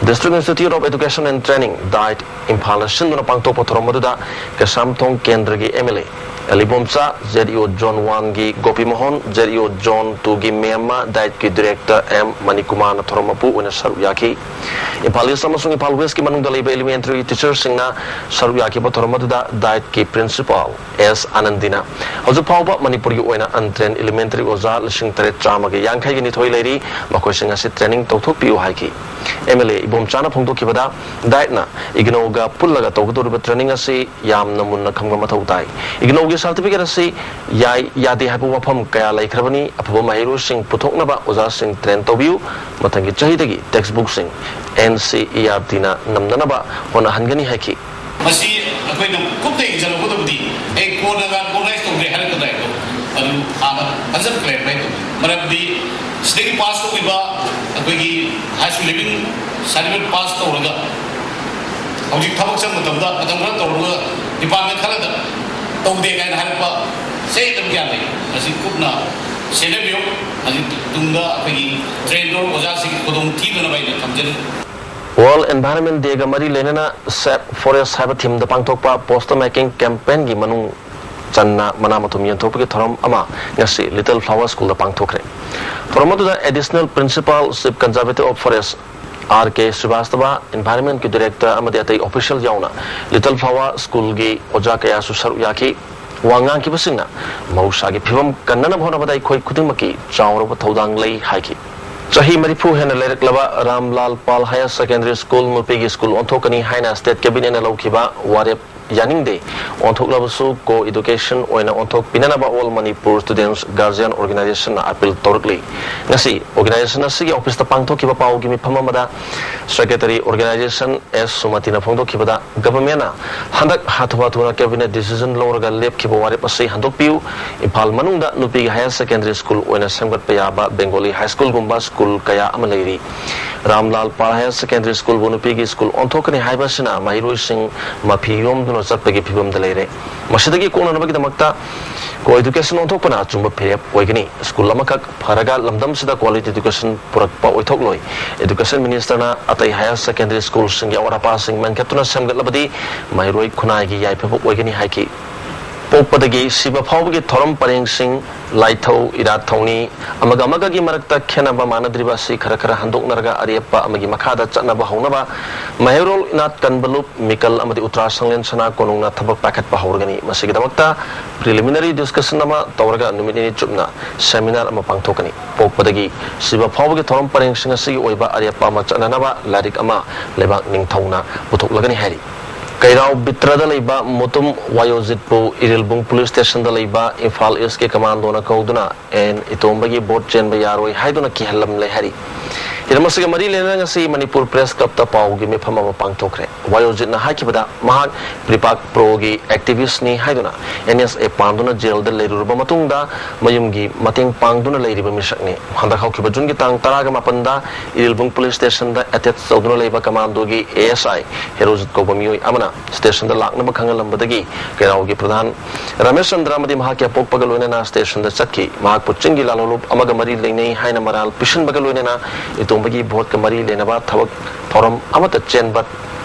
District Institute of Education and Training, DIET, ꯏꯝꯐꯥꯜꯅ ꯁꯤꯟꯗꯨꯅ ꯄꯥꯡꯊꯣꯛꯄ ꯊꯧꯔꯝ ꯑꯗꯨꯗ ꯀꯩꯁꯥꯝꯊꯣꯡ ꯀꯦꯟꯗ꯭ꯔꯒꯤ M L A L Ibomcha, Z E O zone ꯋꯥꯟꯒꯤ Gopi Mohan, Z E O zone ꯇꯨꯒꯤ ꯃꯦꯝꯃ, ꯗꯥꯏꯠꯀꯤ ꯗꯤꯔꯦꯛꯇꯔ ꯑꯦꯝ ꯃꯅꯤꯀꯨꯃꯥꯔꯅ ꯊꯧꯔꯝ ꯃꯄꯨ ꯑꯣꯏꯅ ꯁꯔꯨꯛ ꯌꯥꯈꯤ꯫ ꯏꯝꯐꯥꯜ ꯏꯁ ꯑꯃꯁꯨꯡ ꯏꯝꯐꯥꯜ ꯋꯦꯁꯀꯤ ꯃꯅꯨꯡꯗ ꯂꯩꯕ elementary teacherꯁꯤꯡꯅ ꯁꯔꯨꯛ ꯌꯥꯈꯤꯕ ꯊꯧꯔꯝ ꯑꯗꯨꯗ ꯗꯥꯏꯠꯀꯤ principal ꯑꯦꯁ ꯑꯥꯅꯟꯗꯤꯅ ꯍꯧꯖꯤꯛ ꯐꯥꯎꯕ ꯃꯅꯤꯄꯨꯔꯒꯤ ꯑꯣꯏꯅ untrained elementary ꯑꯣꯖꯥ ꯂꯤꯁꯤꯡ ꯇꯔꯦꯠ ꯆꯥꯝꯃꯒ ꯌꯥꯡꯈꯩꯒ ꯅꯤꯊꯣꯏ ꯂꯩꯔꯤ, ꯃꯈꯣꯏꯁꯤꯡ ꯑꯁꯤ training ꯇꯧꯊꯣꯛꯄꯤꯌꯨ ꯍꯥꯏꯈꯤ꯫ ꯑꯦꯝ ꯑꯦꯜ ꯑꯦ ꯏꯕꯣꯝꯆꯥꯅ ꯐꯣꯡꯗꯣꯛꯈꯤꯕꯗ, ꯗꯥꯏꯠꯅ ꯏꯒꯅꯧꯒ ꯄꯨꯜꯂꯒ ꯇꯧꯒꯗꯧꯔꯤꯕ training ꯑꯁꯤ ꯌꯥꯝꯅ ꯃꯨꯟꯅ ꯈꯪꯕ ꯃꯊꯧ ꯇꯥꯏ꯫ ꯏꯒꯅꯧꯒꯤ certificate ꯑꯁꯤ ꯌꯥꯏ ꯌꯥꯗꯦ ꯍꯥꯏꯕ ꯋꯥꯐꯝ ꯀꯌꯥ ꯂꯩꯈ꯭ꯔꯕꯅꯤ꯫ ꯑꯐꯕ ꯃꯍꯩꯔꯣꯏꯁꯤꯡ ꯄꯨꯊꯣꯛꯅꯕ ꯑꯣꯖꯥꯁꯤꯡ train ꯇꯧꯕꯤꯌꯨ꯫ ꯃꯊꯪꯒꯤ ꯆꯍꯤꯗꯒꯤ textbookꯁꯤꯡ ꯑꯦꯟ ꯁꯤ ꯏ ꯑꯥꯔ ꯇꯤꯅ ꯅꯝꯅꯅꯕ ꯍꯣꯠꯅꯍꯟꯒꯅꯤ ꯍꯥꯏꯈꯤ꯫ ꯃꯁꯤ ꯑꯩꯈꯣꯏꯅ ꯀꯨꯞꯅ ꯌꯦꯡꯁꯤꯜꯍꯧꯒꯗꯕꯗꯤ, ꯑꯩ ꯀꯣꯟꯅ recognize ꯇꯧꯗꯦ ꯍꯥꯏꯔꯛꯀꯗ꯭ꯔꯥ ꯍꯥꯏꯕꯗꯣ, ꯑꯗꯨ ꯍꯥꯟꯅ ꯐꯖꯅ clarify ꯇꯧꯕꯤꯌꯨ꯫ ꯃꯔꯝꯗꯤ ꯁꯤꯗꯒꯤ pass ꯇꯧꯈꯤꯕ ꯑꯩꯈꯣꯏꯒꯤ high school leaving certificate pass ꯇꯧꯔꯒ ꯍꯧꯖꯤꯛ ꯊꯕꯛ ꯆꯪꯕ ꯃꯇꯝꯗ ꯃꯇꯝ ꯈꯔ ꯇꯧꯔꯒ department ꯈꯔꯗ ꯇꯧꯗꯦ ꯀꯥꯏꯅ ꯍꯥꯏꯔꯛꯄ ꯆꯌꯦꯠꯅꯕ ꯀꯌꯥ ꯂꯩ꯫ ꯃꯁꯤ ꯀꯨꯞꯅ ꯁꯦꯟꯅꯕꯤꯌꯨ꯫ ꯍꯧꯖꯤꯛ ꯇꯨꯡꯗ ꯑꯩꯈꯣꯏꯒꯤ train ꯇꯧꯔꯕ ꯑꯣꯖꯥꯁꯤꯡꯒꯤ ꯈꯨꯗꯣꯡ ꯊꯤꯗꯅꯕ ꯑꯩꯅ ꯊꯝꯖꯔꯤ꯫ World Environment Dayꯒ ꯃꯔꯤ ꯂꯩꯅꯅ Save Forest ꯍꯥꯏꯕ themeꯗ ꯄꯥꯡꯊꯣꯛꯄ poster making campaignꯒꯤ ꯃꯅꯨꯡ ꯆꯟꯅ ꯃꯅꯥ ꯃꯊꯨꯝ ꯌꯦꯟꯊꯣꯛꯄꯒꯤ ꯊꯧꯔꯝ ꯑꯃ ꯉꯁꯤ Little Flower Schoolꯗ ꯄꯥꯡꯊꯣꯛꯈ꯭ꯔꯦ꯫ ꯊꯧꯔꯝ ꯑꯗꯨꯗ Additional Principal Chief Conservator of Forest R K ꯁ꯭ꯔꯤꯕꯥꯁꯇꯕ, environmentꯀꯤ director ꯑꯃꯗꯤ ꯑꯇꯩ official ꯌꯥꯎꯅ Little Flower Schoolꯒꯤ ꯑꯣꯖꯥ ꯀꯌꯥꯁꯨ ꯁꯔꯨꯛ ꯌꯥꯈꯤ꯫ ꯋꯥ ꯉꯥꯡꯈꯤꯕꯁꯤꯡꯅ ꯃꯍꯧꯁꯥꯒꯤ ꯐꯤꯕꯝ ꯀꯟꯅꯅꯕ ꯍꯣꯠꯅꯕꯗ ꯑꯩꯈꯣꯏ ꯈꯨꯗꯤꯡꯃꯛꯀꯤ ꯆꯥꯎꯔꯕ ꯊꯧꯗꯥꯡ ꯂꯩ ꯍꯥꯏꯈꯤ꯫ ꯆꯍꯤ ꯃꯔꯤꯐꯨ ꯍꯦꯟꯅ ꯂꯩꯔꯛꯂꯕ ꯔꯥꯝꯂꯥꯜ ꯄꯥꯜ Higher Secondary School ꯅꯨꯄꯤꯒꯤ school ꯑꯣꯟꯊꯣꯛꯀꯅꯤ ꯍꯥꯏꯅ state cabinetꯅ ꯂꯧꯈꯤꯕ ꯋꯥꯔꯦꯞ ꯌꯥꯅꯤꯡꯗꯦ꯫ ꯑꯣꯟꯊꯣꯛꯂꯕꯁꯨ co-education ꯑꯣꯏꯅ ꯑꯣꯟꯊꯣꯛꯄꯤꯅꯅꯕ All Manipur Students Guardian Organizationꯅ appeal ꯇꯧꯔꯛꯂꯤ꯫ ꯉꯁꯤ organization ꯑꯁꯤꯒꯤ officeꯇ ꯄꯥꯡꯊꯣꯛꯈꯤꯕ ꯄꯥꯎꯒꯤ ꯃꯤꯐꯝ ꯑꯃꯗ secretary organization ꯑꯦꯁ ꯁꯨꯃꯇꯤꯅ ꯐꯣꯡꯗꯣꯛꯈꯤꯕꯗ, governmentꯅ ꯍꯟꯗꯛ ꯍꯥꯊꯨ ꯍꯥꯊꯨꯅ cabinet decision ꯂꯧꯔꯒ ꯂꯦꯞꯈꯤꯕ ꯋꯥꯔꯦꯞ ꯑꯁꯤ ꯍꯟꯗꯣꯛꯄꯤꯌꯨ꯫ ꯏꯝꯐꯥꯜ ꯃꯅꯨꯡꯗ ꯅꯨꯄꯤꯒꯤ higher secondary school ꯑꯣꯏꯅ ꯁꯦꯝꯒꯠꯄ ꯌꯥꯕ Bengali high school ꯒꯨꯝꯕ school ꯀꯌꯥ ꯑꯃ ꯂꯩꯔꯤ꯫ ꯔꯥꯝꯂꯥꯜ ꯄꯥꯜ higher secondary school ꯕꯨ ꯅꯨꯄꯤꯒꯤ school ꯑꯣꯟꯊꯣꯛꯀꯅꯤ ꯍꯥꯏꯕ ꯑꯁꯤꯅ ꯃꯍꯩꯔꯣꯏꯁꯤꯡ ꯃꯐꯤ ꯌꯣꯝꯗꯨꯅ ꯆꯠꯄꯒꯤ ꯐꯤꯕꯝꯗ ꯂꯩꯔꯦ꯫ ꯃꯁꯤꯗꯒꯤ ꯀꯣꯛꯅꯅꯕꯒꯤꯗꯃꯛꯇ co-education ꯑꯣꯟꯊꯣꯛꯄꯅ ꯑꯆꯨꯝꯕ ꯐꯤꯔꯦꯞ ꯑꯣꯏꯒꯅꯤ꯫ School ꯑꯃꯈꯛ ꯐꯔꯒ ꯂꯝꯗꯝꯁꯤꯗ quality education ꯄꯨꯔꯛꯄ ꯑꯣꯏꯊꯣꯛꯂꯣꯏ꯫ Education minister ꯅ ꯑꯇꯩ higher secondary school ꯁꯤꯡꯒꯤ ꯑꯋꯥꯠ ꯑꯄꯥꯁꯤꯡ ꯃꯦꯟꯈꯠꯇꯨꯅ ꯁꯦꯝꯒꯠꯂꯕꯗꯤ ꯃꯍꯩꯔꯣꯏ ꯈꯨꯟꯅꯥꯏꯒꯤ ꯌꯥꯏꯐꯕ ꯑꯣꯏꯒꯅꯤ ꯍꯥꯏꯈꯤ꯫ ꯄꯣꯛꯄꯗꯒꯤ ꯁꯤꯕ ꯐꯥꯎꯕꯒꯤ ꯊꯧꯔꯝ ꯄꯔꯦꯡꯁꯤꯡ, ꯂꯥꯏꯊꯧ, ꯏꯔꯥꯠ ꯊꯧꯅꯤ ꯑꯃꯒ ꯑꯃꯒꯒꯤ ꯃꯔꯛꯇ ꯈꯦꯠꯅꯕ ꯃꯥꯟꯅꯗ꯭ꯔꯤꯕ ꯑꯁꯤ ꯈꯔ ꯈꯔ ꯍꯟꯗꯣꯛꯅꯔꯒ ꯑꯔꯦꯞꯄ ꯑꯃꯒꯤ ꯃꯈꯥꯗ ꯆꯠꯅꯕ ꯍꯧꯅꯕ ꯃꯍꯩꯔꯣꯜ ꯏꯅꯥꯠ ꯀꯟꯕ ꯂꯨꯞ, ꯃꯤꯀꯜ ꯑꯃꯗꯤ ꯎꯇ꯭ꯔꯥ ꯁꯪꯂꯦꯟ ꯁꯅꯥ ꯀꯣꯅꯨꯡꯅ ꯊꯕꯛ ꯄꯥꯏꯈꯠꯄ ꯍꯧꯔꯒꯅꯤ꯫ ꯃꯁꯤꯒꯤꯗꯃꯛꯇ preliminary discussion ꯑꯃ ꯇꯧꯔꯒ ꯅꯨꯃꯤꯠ ꯅꯤꯅꯤ ꯆꯨꯞꯅ seminar ꯑꯃ ꯄꯥꯡꯊꯣꯛꯀꯅꯤ꯫ ꯄꯣꯛꯄꯗꯒꯤ ꯁꯤꯕ ꯐꯥꯎꯕꯒꯤ ꯊꯧꯔꯝ ꯄꯔꯦꯡꯁꯤꯡ ꯑꯁꯤꯒꯤ ꯑꯣꯏꯕ ꯑꯔꯦꯞꯄ ꯑꯃ ꯆꯠꯅꯅꯕ ꯂꯥꯏꯔꯤꯛ ꯑꯃ ꯂꯩꯕꯥꯛ ꯅꯤꯡꯊꯧꯅ ꯄꯨꯊꯣꯛꯂꯒꯅꯤ ꯍꯥꯏꯔꯤ꯫ ꯀꯩꯔꯥꯎ ꯕꯤꯇ꯭ꯔꯗ ꯂꯩꯕ ꯃꯨꯇꯨꯝ ꯋꯥꯌꯣꯖꯤꯠꯄꯨ ꯏꯔꯤꯜꯕꯨꯡ police station ꯗ ꯂꯩꯕ ꯏꯝꯐꯥꯜ East ꯀꯤ commando ꯅ ꯀꯧꯗꯨꯅ ꯑꯦꯟ ꯏꯇꯣꯝꯕꯒꯤ vote ꯆꯦꯟꯕ ꯌꯥꯔꯣꯏ ꯍꯥꯏꯗꯨꯅ ꯀꯤꯍꯜꯂꯝꯂꯦ ꯍꯥꯏꯔꯤ꯫ ꯍꯤꯔꯝ ꯑꯁꯤꯒ ꯃꯔꯤ ꯂꯩꯅꯅ ꯉꯁꯤ ꯃꯅꯤꯄꯨꯔ Press Club ꯇ ꯄꯥꯎꯒꯤ ꯃꯤꯐꯝ ꯑꯃ ꯄꯥꯡꯊꯣꯛꯈ꯭ꯔꯦ꯫ ꯋꯥꯌꯣꯖꯤꯠꯅ ꯍꯥꯏꯈꯤꯕꯗ ꯃꯍꯥꯛ PREPAK Pro ꯒꯤ activist ꯅꯤ ꯍꯥꯏꯗꯨꯅ N S A ꯄꯥꯟꯗꯨꯅ jail ꯗ ꯂꯩꯔꯨꯔꯕ ꯃꯇꯨꯡꯗ ꯃꯌꯨꯝꯒꯤ ꯃꯇꯦꯡ ꯄꯥꯡꯗꯨꯅ ꯂꯩꯔꯤꯕ ꯃꯤꯁꯛꯅꯤ꯫ ꯍꯟꯗꯛ ꯍꯧꯈꯤꯕ ꯖꯨꯟꯒꯤ ꯇꯥꯡ ꯇꯔꯥꯒ ꯃꯥꯄꯟꯗ ꯏꯔꯤꯜꯕꯨꯡ police station ꯗ attach ꯇꯧꯗꯨꯅ ꯂꯩꯕ commando ꯒꯤ A S I ꯍꯦꯔꯣꯖꯤꯠ ꯀꯧꯕ ꯃꯤꯑꯣꯏ ꯑꯃꯅ station ꯗ ꯂꯥꯛꯅꯕ ꯈꯪꯍꯜꯂꯝꯕꯗꯒꯤ ꯀꯩꯔꯥꯎꯒꯤ ꯄ꯭ꯔꯙꯥꯟ ꯔꯃꯦꯁ ꯆꯟꯗ꯭ꯔ ꯑꯃꯗꯤ ꯃꯍꯥꯛꯀꯤ ꯑꯄꯣꯛꯄꯒ ꯂꯣꯏꯅꯅ station ꯗ ꯆꯠꯈꯤ꯫ ꯃꯍꯥꯛꯄꯨ ꯆꯤꯡꯒꯤ ꯂꯥꯜꯍꯧꯂꯨꯞ ꯑꯃꯒ ꯃꯔꯤ ꯂꯩꯅꯩ ꯍꯥꯏꯅ ꯃꯔꯥꯜ ꯄꯤꯁꯤꯟꯕꯒ ꯂꯣꯏꯅꯅ ꯏꯇꯣꯝꯕꯒꯤ vote ꯀ ꯃꯔꯤ ꯂꯩꯅꯕ ꯊꯕꯛ ꯊꯧꯔꯝ ꯑꯃꯠꯇ ꯆꯦꯟꯕ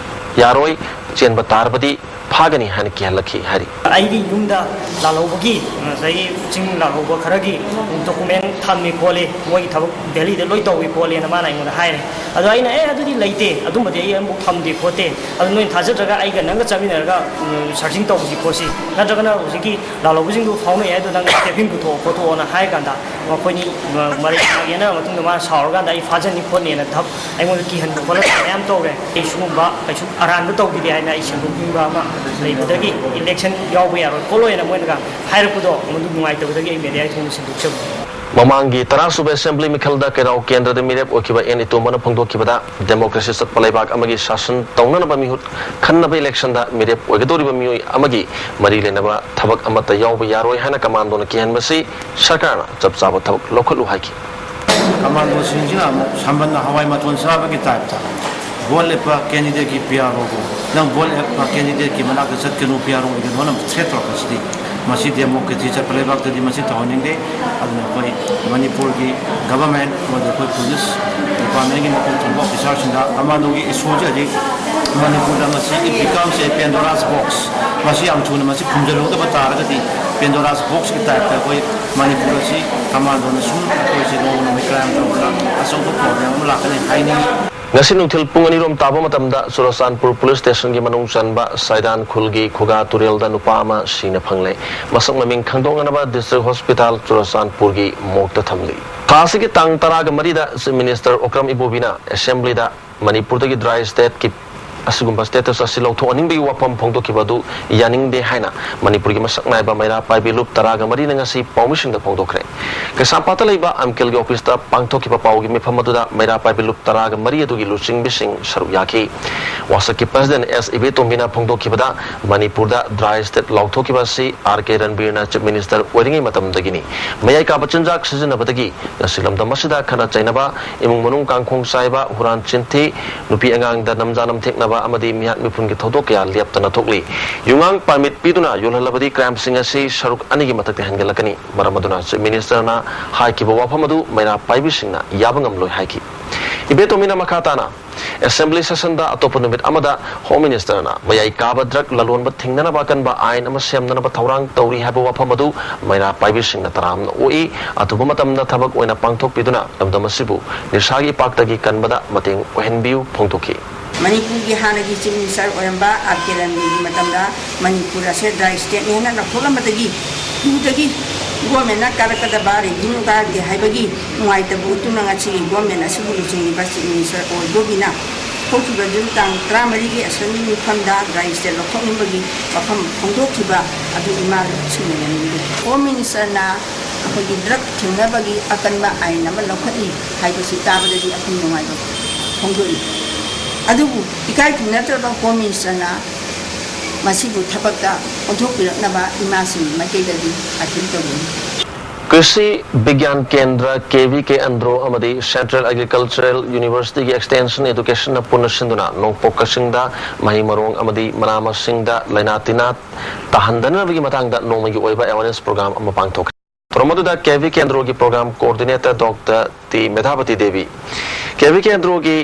ꯌꯥꯔꯣꯏ, ꯆꯦꯟꯕ ꯇꯥꯔꯕꯗꯤ ꯐꯥꯒꯅꯤ ꯍꯥꯏꯅ ꯀꯤꯍꯜꯂꯛꯈꯤ ꯍꯥꯏꯔꯤ꯫ ꯑꯩꯒꯤ ꯌꯨꯝꯗ ꯂꯥꯜꯍꯧꯕꯒꯤ, ꯉꯁꯥꯏꯒꯤ ꯆꯤꯡ ꯂꯥꯜꯍꯧꯕ ꯈꯔꯒꯤ document ꯊꯝꯃꯤ ꯈꯣꯠꯂꯤ, ꯃꯣꯏꯒꯤ ꯊꯕꯛ Delhi ꯗ ꯂꯣꯏ ꯇꯧꯏ ꯈꯣꯠꯂꯦꯅ ꯃꯥꯅ ꯑꯩꯉꯣꯟꯗ ꯍꯥꯏꯔꯦ꯫ ꯑꯗꯣ ꯑꯩꯅ, "ꯑꯦ, ꯑꯗꯨꯗꯤ ꯂꯩꯇꯦ, ꯑꯗꯨꯝꯕꯗꯤ ꯑꯩ ꯑꯃꯨꯛ ꯊꯝꯗꯦ ꯈꯣꯠꯇꯦ, ꯑꯗꯨ ꯅꯣꯏꯅ ꯊꯥꯖꯗ꯭ꯔꯒ ꯑꯩꯒ ꯅꯪꯒ ꯆꯠꯃꯤꯟꯅꯔꯒ, ꯎꯝ, searching ꯇꯧꯁꯤ ꯈꯣꯠꯁꯤ, ꯅꯠꯇ꯭ꯔꯒꯅ ꯍꯧꯖꯤꯛꯀꯤ ꯂꯥꯜꯍꯧꯕꯁꯤꯡꯗꯨ ꯐꯥꯎꯅꯩ ꯍꯥꯏꯗꯣ ꯅꯪ statement ꯄꯨꯊꯣꯛꯑꯣ ꯈꯣꯠꯇꯣꯛꯑꯣꯅ" ꯍꯥꯏ ꯀꯥꯟꯗ, ꯃꯈꯣꯏꯅꯤ, ꯃ-, ꯃꯔꯩ ꯌꯦꯠꯅꯔ ꯃꯇꯨꯡꯗ ꯃꯥꯅ ꯁꯥꯎꯔꯀꯥꯟꯗ ꯑꯩ ꯐꯥꯖꯅꯤ ꯈꯣꯠꯅꯤꯅ ꯙꯞ ꯑꯩꯉꯣꯟꯗ ꯀꯤꯍꯟꯕ ꯈꯣꯠꯍꯟꯕ ꯃꯌꯥꯝ ꯇꯧꯔꯦ꯫ ꯑꯩ ꯁꯤꯒꯨꯝꯕ ꯀꯩꯁꯨ ꯑꯔꯥꯟꯕ ꯇꯧꯈꯤꯗꯦ ꯍꯥꯏꯅ ꯑꯩ ꯁꯦꯡꯗꯣꯛꯅꯤꯡꯕ ꯑꯃ ꯂꯩꯕꯗꯒꯤ election ꯌꯥꯎꯕ ꯌꯥꯔꯣꯏ ꯈꯣꯠꯂꯣꯏꯅ ꯃꯣꯏꯅꯒ ꯍꯥꯏꯔꯛꯄꯗꯣ, ꯃꯗꯨ ꯅꯨꯡꯉꯥꯏꯇꯕꯗꯒꯤ ꯑꯩ media ꯊꯣꯡꯅ ꯁꯦꯡꯗꯣꯛꯆꯕꯅꯤ꯫ ꯃꯃꯥꯡꯒꯤ ꯇꯔꯥꯁꯨꯕ Assembly ꯃꯤꯈꯜꯗ ꯀꯩꯔꯥꯎ ꯀꯦꯟꯗ꯭ꯔꯗ ꯃꯤꯔꯦꯞ ꯑꯣꯏꯈꯤꯕ ꯑꯦꯟ ꯏꯇꯣꯝꯕꯅ ꯐꯣꯡꯗꯣꯛꯈꯤꯕꯗ democracy ꯆꯠꯄ ꯂꯩꯕꯥꯛ ꯑꯃꯒꯤ ꯁꯥꯁꯟ ꯇꯧꯅꯅꯕ ꯃꯤꯍꯨꯠ ꯈꯟꯅꯕ election ꯗ ꯃꯤꯔꯦꯞ ꯑꯣꯏꯒꯗꯧꯔꯤꯕ ꯃꯤꯑꯣꯏ ꯑꯃꯒꯤ ꯃꯔꯤ ꯂꯩꯅꯕ ꯊꯕꯛ ꯑꯃꯠꯇ ꯌꯥꯎꯕ ꯌꯥꯔꯣꯏ ꯍꯥꯏꯅ ꯀꯃꯥꯟꯗꯣꯅ ꯀꯤꯍꯟꯕꯁꯤ ꯁꯔꯀꯥꯔꯅ ꯆꯞ ꯆꯥꯕ ꯊꯕꯛ ꯂꯧꯈꯠꯂꯨ ꯍꯥꯏꯈꯤ꯫ ꯀꯃꯥꯟꯗꯣꯁꯤꯡꯁꯤꯅ ꯑꯃꯨꯛ ꯁꯝꯕꯟꯅ ꯍꯋꯥꯏ ꯃꯇꯣꯟ ꯆꯥꯕꯒꯤ type ꯇ ꯚꯣꯠ ꯂꯦꯞꯄ candidate ꯀꯤ ꯄꯤ ꯑꯥꯔ ꯑꯣꯕꯨ, "ꯅꯪ ꯚꯣꯠ ꯂꯦꯞꯄ candidate ꯀꯤ ꯃꯅꯥꯛꯇ ꯆꯠꯀꯅꯨ, ꯄꯤ ꯑꯥꯔ ꯑꯣ ꯑꯣꯏꯒꯅꯨ" ꯍꯥꯏꯅ threat ꯇꯧꯔꯛꯄꯁꯤꯗꯤ, ꯃꯁꯤ democracy ꯆꯠꯄ ꯂꯩꯕꯥꯛꯇꯗꯤ ꯃꯁꯤ ꯇꯧꯍꯟꯅꯤꯡꯗꯦ꯫ ꯑꯗꯨꯅ ꯑꯩꯈꯣꯏ ꯃꯅꯤꯄꯨꯔꯒꯤ government ꯑꯃꯗꯤ ꯑꯩꯈꯣꯏ police department ꯀꯤ ꯃꯀꯣꯛ ꯊꯣꯡꯕ officer ꯁꯤꯡꯗ ꯀꯃꯥꯟꯗꯣꯒꯤ issue ꯁꯦ ꯍꯧꯖꯤꯛ ꯃꯅꯤꯄꯨꯔꯗ ꯃꯁꯤ it becomes a Pandora's box, ꯃꯁꯤ ꯌꯥꯝ ꯊꯨꯅ ꯃꯁꯤ ꯈꯨꯝꯖꯤꯜꯍꯧꯗꯕ ꯇꯥꯔꯒꯗꯤ Pandora's box ꯀꯤ type ꯇ ꯑꯩꯈꯣꯏ ꯃꯅꯤꯄꯨꯔ ꯑꯁꯤ ꯀꯃꯥꯟꯗꯣꯅ ꯁꯨꯝ ꯑꯩꯈꯣꯏꯁꯦ ꯅꯣꯡꯃ ꯅꯣꯡꯃꯒꯤ crime ꯇꯧꯗꯅ ꯑꯆꯧꯕ problem ꯑꯃ ꯂꯥꯛꯀꯅꯤ ꯍꯥꯏꯅꯤꯡꯏ꯫ ꯉꯁꯤ ꯅꯨꯡꯊꯤꯜ ꯄꯨꯡ ꯑꯅꯤꯔꯣꯝ ꯇꯥꯕ ꯃꯇꯝꯗ ꯆꯨꯔꯆꯥꯟꯄꯨꯔ police station ꯒꯤ ꯃꯅꯨꯡ ꯆꯟꯕ ꯁꯥꯏꯗꯥꯟ ꯈꯨꯜꯒꯤ ꯈꯨꯒꯥ ꯇꯨꯔꯦꯜꯗ ꯅꯨꯄꯥ ꯑꯃ ꯁꯤꯅ ꯐꯪꯂꯦ꯫ ꯃꯁꯛ ꯃꯃꯤꯡ ꯈꯪꯗꯣꯛꯅꯅꯕ district hospital ꯆꯨꯔꯆꯥꯟꯄꯨꯔꯒꯤ morgue ꯇ ꯊꯝꯂꯤ꯫ ꯊꯥ ꯑꯁꯤꯒꯤ ꯇꯥꯡ ꯇꯔꯥꯒ ꯃꯔꯤꯗ Chief Minister ꯑꯣꯀ꯭ꯔꯝ ꯏꯕꯣꯕꯤꯅ Assembly ꯗ ꯃꯅꯤꯄꯨꯔꯗꯒꯤ dry state ꯀꯤ ꯑꯁꯤꯒꯨꯝꯕ status ꯑꯁꯤ ꯂꯧꯊꯣꯛꯍꯟꯅꯤꯡꯕꯒꯤ ꯋꯥꯐꯝ ꯐꯣꯡꯗꯣꯛꯈꯤꯕ ꯑꯗꯨ ꯌꯥꯅꯤꯡꯗꯦ ꯍꯥꯏꯅ ꯃꯅꯤꯄꯨꯔꯒꯤ ꯃꯁꯛ ꯅꯥꯏꯕ ꯃꯩꯔꯥ ꯄꯥꯏꯕꯤ ꯂꯨꯞ ꯇꯔꯥꯒ ꯃꯔꯤꯅ ꯉꯁꯤ ꯄꯥꯎꯃꯤꯁꯤꯡꯗ ꯐꯣꯡꯗꯣꯛꯈ꯭ꯔꯦ꯫ ꯀꯩꯁꯥꯝꯄꯥꯠꯇ ꯂꯩꯕ ꯑꯝꯀꯦꯜꯒꯤ office ꯇ ꯄꯥꯡꯊꯣꯛꯈꯤꯕ ꯄꯥꯎꯒꯤ ꯃꯤꯐꯝ ꯑꯗꯨꯗ ꯃꯩꯔꯥ ꯄꯥꯏꯕꯤ ꯂꯨꯞ ꯇꯔꯥꯒ ꯃꯔꯤ ꯑꯗꯨꯒꯤ ꯂꯨꯆꯤꯡꯕꯤꯁꯤꯡ ꯁꯔꯨꯛ ꯌꯥꯈꯤ꯫ ꯋꯥꯁꯛꯀꯤ president ꯑꯦꯁ ꯏꯕꯦꯇꯣꯝꯕꯤꯅ ꯐꯣꯡꯗꯣꯛꯈꯤꯕꯗ, ꯃꯅꯤꯄꯨꯔꯗ dry state ꯂꯥꯎꯊꯣꯛꯈꯤꯕ ꯑꯁꯤ ꯑꯥꯔ ꯀꯦ ꯔꯟꯕꯤꯔꯅ Chief Minister ꯑꯣꯏꯔꯤꯉꯩ ꯃꯇꯝꯗꯒꯤꯅꯤ꯫ ꯃꯌꯥꯏ ꯀꯥꯕ ꯆꯤꯟꯖꯥꯛ ꯁꯤꯖꯤꯟꯅꯕꯗꯒꯤ ꯉꯁꯤ ꯂꯝꯗꯝ ꯑꯁꯤꯗ ꯈꯠꯅ ꯆꯩꯅꯕ, ꯏꯃꯨꯡ ꯃꯅꯨꯡ ꯀꯥꯡꯈꯣꯡ ꯆꯥꯏꯕ, ꯍꯨꯔꯥꯟ ꯆꯤꯟꯊꯤ, ꯅꯨꯄꯤ ꯑꯉꯥꯡꯗ ꯅꯝꯖꯥ ꯅꯝꯊꯦꯛꯅꯕ ꯑꯃꯗꯤ ꯃꯤꯍꯥꯠ ꯃꯤꯄꯨꯟꯒꯤ ꯊꯧꯗꯣꯛ ꯀꯌꯥ ꯂꯦꯞꯇꯅ ꯊꯣꯛꯂꯤ꯫ ꯌꯨꯉꯥꯡ permit ꯄꯤꯗꯨꯅ ꯌꯣꯜꯍꯜꯂꯕꯗꯤ crime ꯁꯤꯡ ꯑꯁꯤ ꯁꯔꯨꯛ ꯑꯅꯤꯒꯤ ꯃꯊꯛꯇ ꯍꯦꯟꯒꯠꯂꯛꯀꯅꯤ꯫ ꯃꯔꯝ ꯑꯗꯨꯅ Chief Minister ꯅ ꯍꯥꯏꯈꯤꯕ ꯋꯥꯐꯝ ꯑꯗꯨ ꯃꯩꯔꯥ ꯄꯥꯏꯕꯤꯁꯤꯡꯅ ꯌꯥꯕ ꯉꯝꯂꯣꯏ ꯍꯥꯏꯈꯤ꯫ ꯏꯕꯦꯇꯣꯝꯕꯤꯅ ꯃꯈꯥ ꯇꯥꯅ, Assembly session ꯗ ꯑꯇꯣꯞꯄ ꯅꯨꯃꯤꯠ ꯑꯃꯗ Home Minister ꯅ ꯃꯌꯥꯏ ꯀꯥꯕ drug ꯂꯂꯣꯟꯕ ꯊꯤꯡꯅꯅꯕ ꯑꯀꯟꯕ ꯑꯥꯏꯟ ꯑꯃ ꯁꯦꯝꯅꯅꯕ ꯊꯧꯔꯥꯡ ꯇꯧꯔꯤ ꯍꯥꯏꯕ ꯋꯥꯐꯝ ꯑꯗꯨ ꯃꯩꯔꯥ ꯄꯥꯏꯕꯤꯁꯤꯡꯅ ꯇꯔꯥꯝꯅ ꯑꯣꯛꯏ꯫ ꯑꯊꯨꯕ ꯃꯇꯝꯗ ꯊꯕꯛ ꯑꯣꯏꯅ ꯄꯥꯡꯊꯣꯛꯄꯤꯗꯨꯅ ꯂꯝꯗꯝ ꯑꯁꯤꯕꯨ ꯅꯤꯁꯥꯒꯤ ꯏꯄꯥꯛꯇꯒꯤ ꯀꯟꯕꯗ ꯃꯇꯦꯡ ꯑꯣꯏꯍꯟꯕꯤꯌꯨ ꯐꯣꯡꯗꯣꯛꯈꯤ꯫ ꯃꯅꯤꯄꯨꯔꯒꯤ ꯍꯥꯟꯅꯒꯤ Chief Minister ꯑꯣꯏꯔꯝꯕ ꯑꯥꯔ ꯀꯦ ꯔꯟꯕꯤꯒꯤ ꯃꯇꯝꯗ ꯃꯅꯤꯄꯨꯔ ꯑꯁꯦ dry state ꯅꯤ ꯍꯥꯏꯅ ꯂꯧꯊꯣꯛꯂꯝꯕꯗꯒꯤ ꯇꯨꯗꯒꯤ government ꯅ ꯀꯥꯔꯛꯀꯗꯕ revenue ꯀꯥꯔꯛꯇꯦ ꯍꯥꯏꯕꯒꯤ ꯅꯨꯡꯉꯥꯏꯇꯕ ꯎꯠꯇꯨꯅ ꯉꯁꯤꯒꯤ government ꯑꯁꯤꯕꯨ ꯂꯨꯆꯤꯡꯂꯤꯕ Chief Minister ꯑꯣꯏꯕꯒꯤꯅ ꯍꯧꯈꯤꯕ June ꯇꯥꯡ ꯇꯔꯥꯃꯔꯤꯒꯤ Assembly ꯃꯤꯐꯝꯗ dry state ꯂꯧꯊꯣꯛꯅꯤꯡꯕꯒꯤ ꯋꯥꯐꯝ ꯐꯣꯡꯗꯣꯛꯈꯤꯕ ꯑꯗꯨ ꯏꯃꯥ ꯂꯨꯆꯤꯡꯕ ꯌꯥꯅꯤꯡꯗꯦ꯫ Home Minister ꯅ ꯑꯩꯈꯣꯏꯒꯤ ꯗ꯭ꯔꯒ ꯊꯤꯡꯅꯕꯒꯤ ꯑꯀꯟꯕ ꯑꯥꯏꯟ ꯑꯃ ꯂꯧꯈꯠꯂꯤ ꯍꯥꯏꯕꯁꯤ ꯇꯥꯕꯗꯗꯤ ꯑꯩꯈꯣꯏ ꯅꯨꯡꯉꯥꯏꯕ ꯐꯣꯡꯗꯣꯛꯏ꯫ ꯑꯗꯨꯕꯨ ꯏꯀꯥꯏ ꯈꯨꯝꯅꯗ꯭ꯔꯕ ꯍꯣꯝ ꯃꯤꯅꯤꯁꯇꯔꯅ ꯃꯁꯤꯕꯨ ꯊꯕꯛꯇ ꯑꯣꯟꯊꯣꯛꯄꯤꯔꯛꯅꯕ ꯏꯃꯥꯁꯤꯡ ꯃꯥꯏꯀꯩꯗꯒꯤ ꯑꯥꯄꯤꯜ ꯇꯧꯅꯤꯡꯏ꯫ ꯀ꯭ꯔꯤꯁꯤ ꯕꯤꯒ꯭ꯌꯥꯟ ꯀꯦꯟꯗ꯭ꯔ, ꯀꯦ ꯚꯤ ꯀꯦ ꯑꯟꯗ꯭ꯔꯣ ꯑꯃꯗꯤ Central Agricultural Universityꯒꯤ Extension Educationꯅ ꯄꯨꯟꯅ ꯁꯤꯟꯗꯨꯅ ꯅꯣꯡꯄꯣꯛ ꯀꯛꯆꯤꯡꯗ ꯃꯍꯩ ꯃꯔꯣꯡ ꯑꯃꯗꯤ ꯃꯅꯥ ꯃꯁꯤꯡꯗ ꯂꯥꯏꯅꯥ ꯇꯤꯟꯅꯥ ꯇꯥꯍꯟꯗꯅꯕꯒꯤ ꯃꯇꯥꯡꯗ ꯅꯣꯡꯃꯒꯤ ꯑꯣꯏꯕ awareness program ꯑꯃ ꯄꯥꯡꯊꯣꯛꯈ꯭ꯔꯦ꯫ ꯊꯧꯔꯝ ꯑꯗꯨꯗ ꯀꯦ ꯚꯤ ꯀꯦ ꯑꯟꯗ꯭ꯔꯣꯒꯤ program coordinator Doctor T Medhabati Devi, K V K ꯑꯟꯗ꯭ꯔꯣꯒꯤ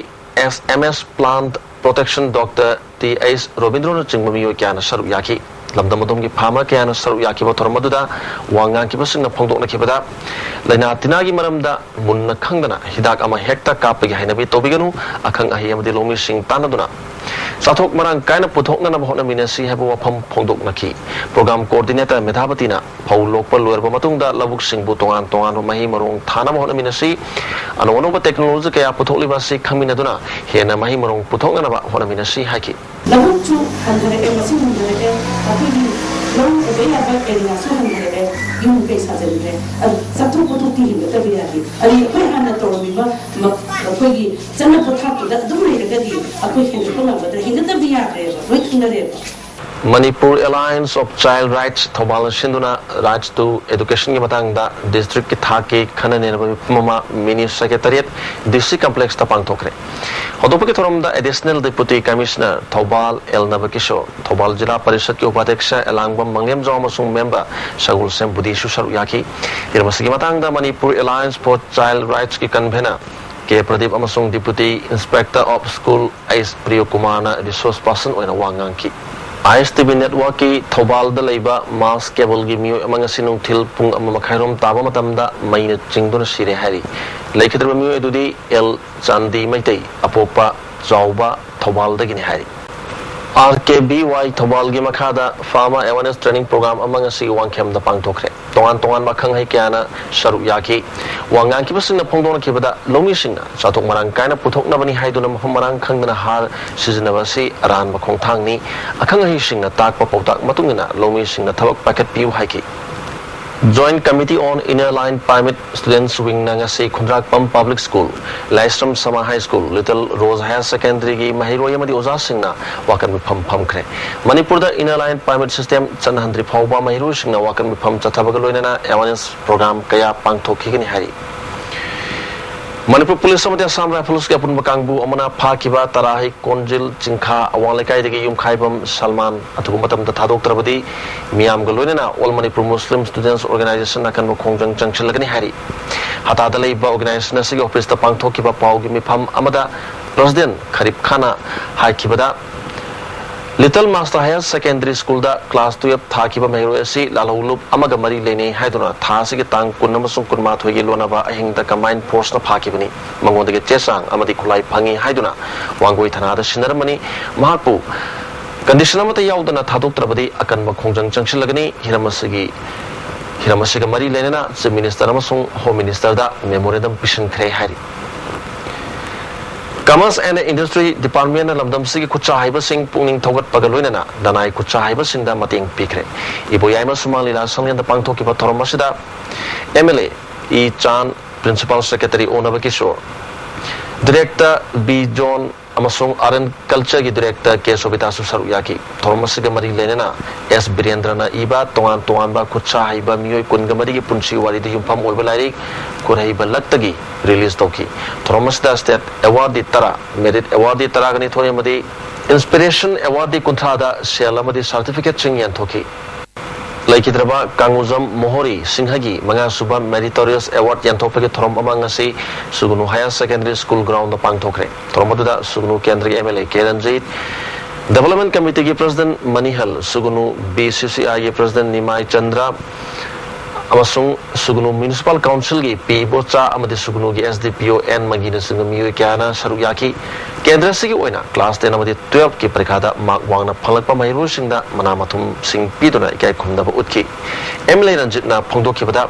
S M S Plant Protection Doctor T H ꯔꯣꯕꯤꯟꯗ꯭ꯔꯣꯅꯆꯤꯡꯕ ꯃꯤꯑꯣꯏ ꯀꯌꯥꯅ ꯁꯔꯨꯛ ꯌꯥꯈꯤ꯫ ꯂꯝꯗꯝ ꯑꯗꯣꯝꯒꯤ farmer ꯀꯌꯥꯅ ꯁꯔꯨꯛ ꯌꯥꯈꯤꯕ ꯊꯧꯔꯝ ꯑꯗꯨꯗ ꯋꯥ ꯉꯥꯡꯈꯤꯕꯁꯤꯡꯅ ꯐꯣꯡꯗꯣꯛꯅꯈꯤꯕꯗ, ꯂꯥꯏꯅꯥ ꯇꯤꯟꯅꯥꯒꯤ ꯃꯔꯝꯗ ꯃꯨꯟꯅ ꯈꯪꯗꯅ ꯍꯤꯗꯥꯛ ꯑꯃ ꯍꯦꯛꯇ ꯀꯥꯞꯄꯒꯤ ꯍꯩꯅꯕꯤ ꯇꯧꯕꯤꯒꯅꯨ, ꯑꯈꯪ ꯑꯍꯩ ꯑꯃꯗꯤ ꯂꯧꯃꯤꯁꯤꯡ ꯇꯥꯟꯅꯗꯨꯅ ꯆꯥꯊꯣꯛ ꯃꯔꯥꯡ ꯀꯥꯏꯅ ꯄꯨꯊꯣꯛꯅꯅꯕ ꯍꯣꯠꯅꯃꯤꯟꯅꯁꯤ ꯍꯥꯏꯕ ꯋꯥꯐꯝ ꯐꯣꯡꯗꯣꯛꯅꯈꯤ꯫ Program coordinator ꯃꯦꯙꯥꯕꯇꯤꯅ ꯐꯧ ꯂꯣꯛꯄ ꯂꯣꯏꯔꯕ ꯃꯇꯨꯡꯗ ꯂꯧꯕꯨꯛꯁꯤꯡꯕꯨ ꯇꯣꯉꯥꯟ ꯇꯣꯉꯥꯟꯕ ꯃꯍꯩ ꯃꯔꯣꯡ ꯊꯥꯅꯕ ꯍꯣꯠꯅꯃꯤꯟꯅꯁꯤ, ꯑꯅꯧ ꯑꯅꯧꯕ technology ꯀꯌꯥ ꯄꯨꯊꯣꯛꯂꯤꯕ ꯑꯁꯤ ꯈꯪꯃꯤꯟꯅꯗꯨꯅ ꯍꯦꯟꯅ ꯃꯍꯩ ꯃꯔꯣꯡ ꯄꯨꯊꯣꯛꯅꯅꯕ ꯍꯣꯠꯅꯃꯤꯟꯅꯁꯤ ꯍꯥꯏꯈꯤ꯫ ꯂꯧꯕꯨꯛꯁꯨ ꯍꯟꯊꯔꯛꯑꯦ, ꯃꯁꯤꯡ ꯍꯟꯊꯔꯛꯑꯦ, ꯑꯩꯈꯣꯏꯒꯤ ꯂꯧ ꯎꯕ ꯌꯥꯕ areaꯁꯨ ꯍꯟꯊꯔꯛꯑꯦ, ꯌꯨꯝ ꯀꯩ ꯁꯥꯖꯤꯟꯈ꯭ꯔꯦ꯫ ꯑꯗꯨ ꯆꯥꯊꯣꯛ ꯄꯣꯊꯣꯛꯇꯤ ꯍꯦꯟꯒꯠꯇꯕ ꯌꯥꯗꯦ꯫ ꯑꯗꯨ ꯑꯩꯈꯣꯏ ꯍꯥꯟꯅ ꯇꯧꯔꯝꯃꯤꯕ ꯃ-, ꯑꯩꯈꯣꯏꯒꯤ ꯆꯠꯅ ꯄꯊꯥꯞꯇꯨꯗ ꯑꯗꯨꯝ ꯂꯩꯔꯒꯗꯤ ꯑꯩꯈꯣꯏ ꯍꯦꯟꯒꯠꯄ ꯉꯝꯒꯗ꯭ꯔꯥ? ꯍꯦꯟꯒꯠꯇꯕ ꯌꯥꯗ꯭ꯔꯦꯕ, ꯂꯣꯏ ꯈꯪꯅꯔꯦꯕ꯫ Manipur Alliance of Child Rights ꯊꯧꯕꯥꯜꯅ ꯁꯤꯟꯗꯨꯅ Rights to Educationꯒꯤ ꯃꯇꯥꯡꯗ districtꯀꯤ ꯊꯥꯛꯀꯤ ꯈꯟꯅ ꯅꯩꯅꯕ ꯃꯤꯐꯝ ꯑꯃ Mini Secretariat, ꯗꯤ ꯁꯤ complexꯇ ꯄꯥꯡꯊꯣꯛꯈ꯭ꯔꯦ꯫ ꯍꯧꯗꯣꯛꯄꯒꯤ ꯊꯧꯔꯝꯗ Additional Deputy Commissioner Thoubal L Nabakishor, Thoubal ꯖꯤꯂꯥ ꯄꯔꯤꯁꯠꯀꯤ ꯎꯄꯥꯙ꯭ꯌꯛꯁ ꯑꯦꯂꯥꯡꯕꯝ ꯃꯪꯂꯦꯝꯖꯥꯎ ꯑꯃꯁꯨꯡ member ꯁꯒꯣꯜꯁꯦꯝ ꯕꯨꯙꯤꯁꯨ ꯁꯔꯨꯛ ꯌꯥꯈꯤ꯫ ꯍꯤꯔꯝ ꯑꯁꯤꯒꯤ ꯃꯇꯥꯡꯗ Manipur Alliance for Child Rightsꯀꯤ convener ꯀꯦ ꯄ꯭ꯔꯗꯤꯞ ꯑꯃꯁꯨꯡ Deputy Inspector of School H ꯄ꯭ꯔꯤꯌꯣꯀꯨꯃꯥꯔꯅ resource person ꯑꯣꯏꯅ ꯋꯥ ꯉꯥꯡꯈꯤ꯫ ꯑꯥꯏ ꯑꯦꯁ ꯇꯤ ꯚꯤ networkꯀꯤ ꯊꯧꯕꯥꯜꯗ ꯂꯩꯕ mass cableꯒꯤ ꯃꯤꯑꯣꯏ ꯑꯃ ꯉꯁꯤ ꯅꯨꯡꯊꯤꯜ ꯄꯨꯡ ꯑꯃ ꯃꯈꯥꯏꯔꯣꯝ ꯇꯥꯕ ꯃꯇꯝꯗ ꯃꯩꯅ ꯆꯤꯡꯗꯨꯅ ꯁꯤꯔꯦ ꯍꯥꯏꯔꯤ꯫ ꯂꯩꯈꯤꯗ꯭ꯔꯕ ꯃꯤꯑꯣꯏ ꯑꯗꯨꯗꯤ ꯑꯦꯜ ꯆꯥꯟꯗꯤ ꯃꯩꯇꯩ, ꯑꯄꯣꯛꯄ ꯆꯥꯎꯕ, ꯊꯧꯕꯥꯜꯗꯒꯤꯅꯤ ꯍꯥꯏꯔꯤ꯫ ꯑꯥꯔ ꯀꯦ ꯚꯤ ꯋꯥꯏ ꯊꯧꯕꯥꯜꯒꯤ ꯃꯈꯥꯗ farmer awareness training program ꯑꯃ ꯉꯁꯤ ꯋꯥꯡꯈꯦꯝꯗ ꯄꯥꯡꯊꯣꯛꯈ꯭ꯔꯦ꯫ ꯇꯣꯉꯥꯟ ꯇꯣꯉꯥꯟꯕ ꯑꯈꯪ ꯑꯍꯩ ꯀꯌꯥꯅ ꯁꯔꯨꯛ ꯌꯥꯈꯤ꯫ ꯋꯥ ꯉꯥꯡꯈꯤꯕꯁꯤꯡꯅ ꯐꯣꯡꯗꯣꯛꯅꯈꯤꯕꯗ, ꯂꯧꯃꯤꯁꯤꯡꯅ ꯆꯥꯊꯣꯛ ꯃꯔꯥꯡ ꯀꯥꯏꯅ ꯄꯨꯊꯣꯛꯅꯕꯅꯤ ꯍꯥꯏꯗꯨꯅ ꯃꯐꯝ ꯃꯔꯥꯡ ꯈꯪꯗꯅ ꯍꯥꯔ ꯁꯤꯖꯤꯟꯅꯕ ꯑꯁꯤ ꯑꯔꯥꯟꯕ ꯈꯣꯡꯊꯥꯡꯅꯤ꯫ ꯑꯈꯪ ꯑꯍꯩꯁꯤꯡꯅ ꯇꯥꯛꯄ ꯄꯥꯎꯇꯥꯛ ꯃꯇꯨꯡ ꯏꯟꯅ ꯂꯧꯃꯤꯁꯤꯡꯅ ꯊꯕꯛ ꯄꯥꯏꯈꯠꯄꯤꯌꯨ ꯍꯥꯏꯈꯤ꯫ Joint Committee on Inner Line Permit Students Wingꯅ ꯉꯁꯤ ꯈꯨꯟꯗ꯭ꯔꯥꯛꯄꯝ Public School, ꯂꯥꯏꯁ꯭ꯔꯝ Samaar High School, Little Rose Higher Secondaryꯒꯤ ꯃꯍꯩꯔꯣꯏ ꯑꯃꯗꯤ ꯑꯣꯖꯥꯁꯤꯡꯅ ꯋꯥꯀꯠ ꯃꯤꯐꯝ ꯐꯝꯈ꯭ꯔꯦ꯫ ꯃꯅꯤꯄꯨꯔꯗ Inner Line Permit System ꯆꯠꯅꯍꯟꯗ꯭ꯔꯤ ꯐꯥꯎꯕ ꯃꯍꯩꯔꯣꯏꯁꯤꯡꯅ ꯋꯥꯀꯠ ꯃꯤꯐꯝ ꯆꯠꯊꯕꯒ ꯂꯣꯏꯅꯅ awareness program ꯀꯌꯥ ꯄꯥꯡꯊꯣꯛꯈꯤꯒꯅꯤ ꯍꯥꯏꯔꯤ꯫ ꯃꯅꯤꯄꯨꯔ ꯄꯨꯂꯤꯁ ꯑꯃꯗꯤ ꯑꯁꯥꯝ ꯔꯥꯏꯐꯜꯁꯀꯤ ꯑꯄꯨꯟꯕ ꯀꯥꯡꯕꯨ ꯑꯃꯅ ꯐꯥꯈꯤꯕ ꯇꯔꯥꯍꯩ ꯀꯣꯟꯖꯤꯜ ꯆꯤꯡꯈꯥ ꯑꯋꯥꯡ ꯂꯩꯀꯥꯏꯗꯒꯤ ꯌꯨꯝꯈꯥꯏꯕꯝ ꯁꯜꯃꯥꯟ ꯑꯊꯨꯕ ꯃꯇꯝꯗ ꯊꯥꯗꯣꯛꯇ꯭ꯔꯕꯗꯤ ꯃꯤꯌꯥꯝꯒ ꯂꯣꯏꯅꯅ All Manipur Muslim Students Organization ꯑꯀꯟꯕ ꯈꯣꯡꯖꯪ ꯆꯪꯁꯤꯜꯂꯒꯅꯤ ꯍꯥꯏꯔꯤ꯫ ꯍꯇꯥꯗ ꯂꯩꯕ organization ꯑꯁꯤꯒꯤ officeꯇ ꯄꯥꯡꯊꯣꯛꯈꯤꯕ ꯄꯥꯎꯒꯤ ꯃꯤꯐꯝ ꯑꯃꯗ President ꯈꯔꯤꯞ ꯈꯥꯟꯅ ꯍꯥꯏꯈꯤꯕꯗ, Little Master Higher Secondary Schoolꯗ class twelve ꯊꯥꯈꯤꯕ ꯃꯍꯩꯔꯣꯏ ꯑꯁꯤ ꯂꯥꯜꯍꯧꯂꯨꯞ ꯑꯃꯒ ꯃꯔꯤ ꯂꯩꯅꯩ ꯍꯥꯏꯗꯨꯅ ꯊꯥ ꯑꯁꯤꯒꯤ ꯇꯥꯡ ꯀꯨꯟ ꯑꯃꯁꯨꯡ ꯀꯨꯟꯃꯥꯊꯣꯏꯒꯤ ꯂꯣꯟꯅꯕ ꯑꯍꯤꯡꯗ combined forceꯅ ꯐꯥꯈꯤꯕꯅꯤ꯫ ꯃꯉꯣꯟꯗꯒꯤ ꯆꯦ ꯆꯥꯡ ꯑꯃꯗꯤ ꯈꯨꯠꯂꯥꯏ ꯐꯪꯉꯤ ꯍꯥꯏꯗꯨꯅ ꯋꯥꯡꯒꯣꯏ ꯊꯥꯅꯥꯗ ꯁꯤꯟꯅꯔꯝꯕꯅꯤ꯫ ꯃꯍꯥꯛꯄꯨ condition ꯑꯃꯠꯇ ꯌꯥꯎꯗꯅ ꯊꯥꯗꯣꯛꯇ꯭ꯔꯕꯗꯤ ꯑꯀꯟꯕ ꯈꯣꯡꯖꯪ ꯆꯪꯁꯤꯜꯂꯒꯅꯤ꯫ ꯍꯤꯔꯝ ꯑꯁꯤꯒꯤ, ꯍꯤꯔꯝ ꯑꯁꯤꯒ ꯃꯔꯤ ꯂꯩꯅꯅ Chief Minister ꯑꯃꯁꯨꯡ Home Ministerꯗ memorandum ꯄꯤꯁꯤꯟꯈ꯭ꯔꯦ ꯍꯥꯏꯔꯤ꯫ Commerce and Industry Departmentꯅ ꯂꯝꯗꯝꯁꯤꯒꯤ ꯈꯨꯠꯁꯥ ꯍꯩꯕꯁꯤꯡ ꯄꯨꯛꯅꯤꯡ ꯊꯧꯒꯠꯄꯒ ꯂꯣꯏꯅꯅ ꯂꯅꯥꯏ ꯈꯨꯠꯁꯥ ꯍꯩꯕꯁꯤꯡꯗ ꯃꯇꯦꯡ ꯄꯤꯈ꯭ꯔꯦ꯫ ꯏꯕꯣꯌꯥꯏꯃ ꯁꯨꯃꯥꯡ ꯂꯤꯂꯥ ꯁꯪꯂꯦꯟꯗ ꯄꯥꯡꯊꯣꯛꯈꯤꯕ ꯊꯧꯔꯝ ꯑꯁꯤꯗ MLA ꯏ ꯆꯥꯟ, Principal Secretary ꯑꯣꯅꯕ ꯀꯤꯁꯣꯔ, Director ꯕꯤ ꯖꯣꯟ ꯑꯃꯁꯨꯡ Art and Cultureꯒꯤ Director ꯀꯦ ꯁꯣꯕꯤꯇꯥꯁꯨ ꯁꯔꯨꯛ ꯌꯥꯈꯤ꯫ ꯊꯧꯔꯝ ꯑꯁꯤꯒ ꯃꯔꯤ ꯂꯩꯅꯅ ꯑꯦꯁ ꯕꯤꯔꯦꯟꯗ꯭ꯔꯅ ꯏꯕ ꯇꯣꯉꯥꯟ ꯇꯣꯉꯥꯟꯕ ꯈꯨꯠꯁꯥ ꯍꯩꯕ ꯃꯤꯑꯣꯏ ꯀꯨꯟꯒ ꯃꯔꯤꯒꯤ ꯄꯨꯟꯁꯤ ꯋꯥꯔꯤꯗ ꯌꯨꯝꯐꯝ ꯑꯣꯏꯕ ꯂꯥꯏꯔꯤꯛ ꯈꯨꯠꯍꯩꯕ ꯂꯛꯇꯒꯤ release ꯇꯧꯈꯤ꯫ ꯊꯧꯔꯝ ꯑꯁꯤꯗ state awardꯗꯤ ꯇꯔꯥ, merit awardꯗꯤ ꯇꯔꯥꯒ ꯅꯤꯊꯣꯏ ꯑꯃꯗꯤ inspiration awardꯗꯤ ꯀꯨꯟꯊ꯭ꯔꯥꯗ ꯁꯦꯜ ꯑꯃꯗꯤ certificateꯁꯤꯡ ꯌꯦꯟꯊꯣꯛꯈꯤ꯫ ꯂꯩꯈꯤꯗ꯭ꯔꯕ ꯀꯥꯡꯉꯨꯖꯝ ꯃꯣꯍꯣꯔꯤ ꯁꯤꯡꯍꯒꯤ ꯃꯉꯥꯁꯨꯕ Meritorious Award ꯌꯦꯟꯊꯣꯛꯄꯒꯤ ꯊꯧꯔꯝ ꯑꯃ ꯉꯁꯤ ꯁꯨꯒꯨꯅꯨ Higher Secondary School groundꯗ ꯄꯥꯡꯊꯣꯛꯈ꯭ꯔꯦ꯫ ꯊꯧꯔꯝ ꯑꯗꯨꯗ ꯁꯨꯒꯨꯅꯨ ꯀꯦꯟꯗ꯭ꯔꯒꯤ MLA ꯀꯦ ꯔꯟꯖꯤꯠ, Development Committeeꯒꯤ President ꯃꯅꯤꯍꯜ, ꯁꯨꯒꯨꯅꯨ BCCIꯒꯤ President ꯅꯤꯃꯥꯏ ꯆꯟꯗ꯭ꯔ ꯑꯃꯁꯨꯡ ꯁꯨꯒꯨꯅꯨ Municipal Councilꯒꯤ ꯄꯤ ꯏꯕꯣꯆꯥ ꯑꯃꯗꯤ ꯁꯨꯒꯨꯅꯨꯒꯤ SDPO ꯑꯦꯟ ꯃꯪꯒꯤꯅꯆꯤꯡꯕ ꯃꯤꯑꯣꯏ ꯀꯌꯥꯅ ꯁꯔꯨꯛ ꯌꯥꯈꯤ꯫ ꯀꯦꯟꯗ꯭ꯔ ꯑꯁꯤꯒꯤ ꯑꯣꯏꯅ class ten ꯑꯃꯗꯤ twelveꯀꯤ ꯄꯔꯤꯈꯥꯗ mark ꯋꯥꯡꯅ ꯐꯪꯂꯛꯄ ꯃꯍꯩꯔꯣꯏꯁꯤꯡꯗ ꯃꯅꯥ ꯃꯊꯨꯝꯁꯤꯡ ꯄꯤꯗꯨꯅ ꯏꯀꯥꯏ ꯈꯨꯝꯅꯕ ꯎꯠꯈꯤ꯫ MLA ꯔꯟꯖꯤꯠꯅ ꯐꯣꯡꯗꯣꯛꯈꯤꯕꯗ,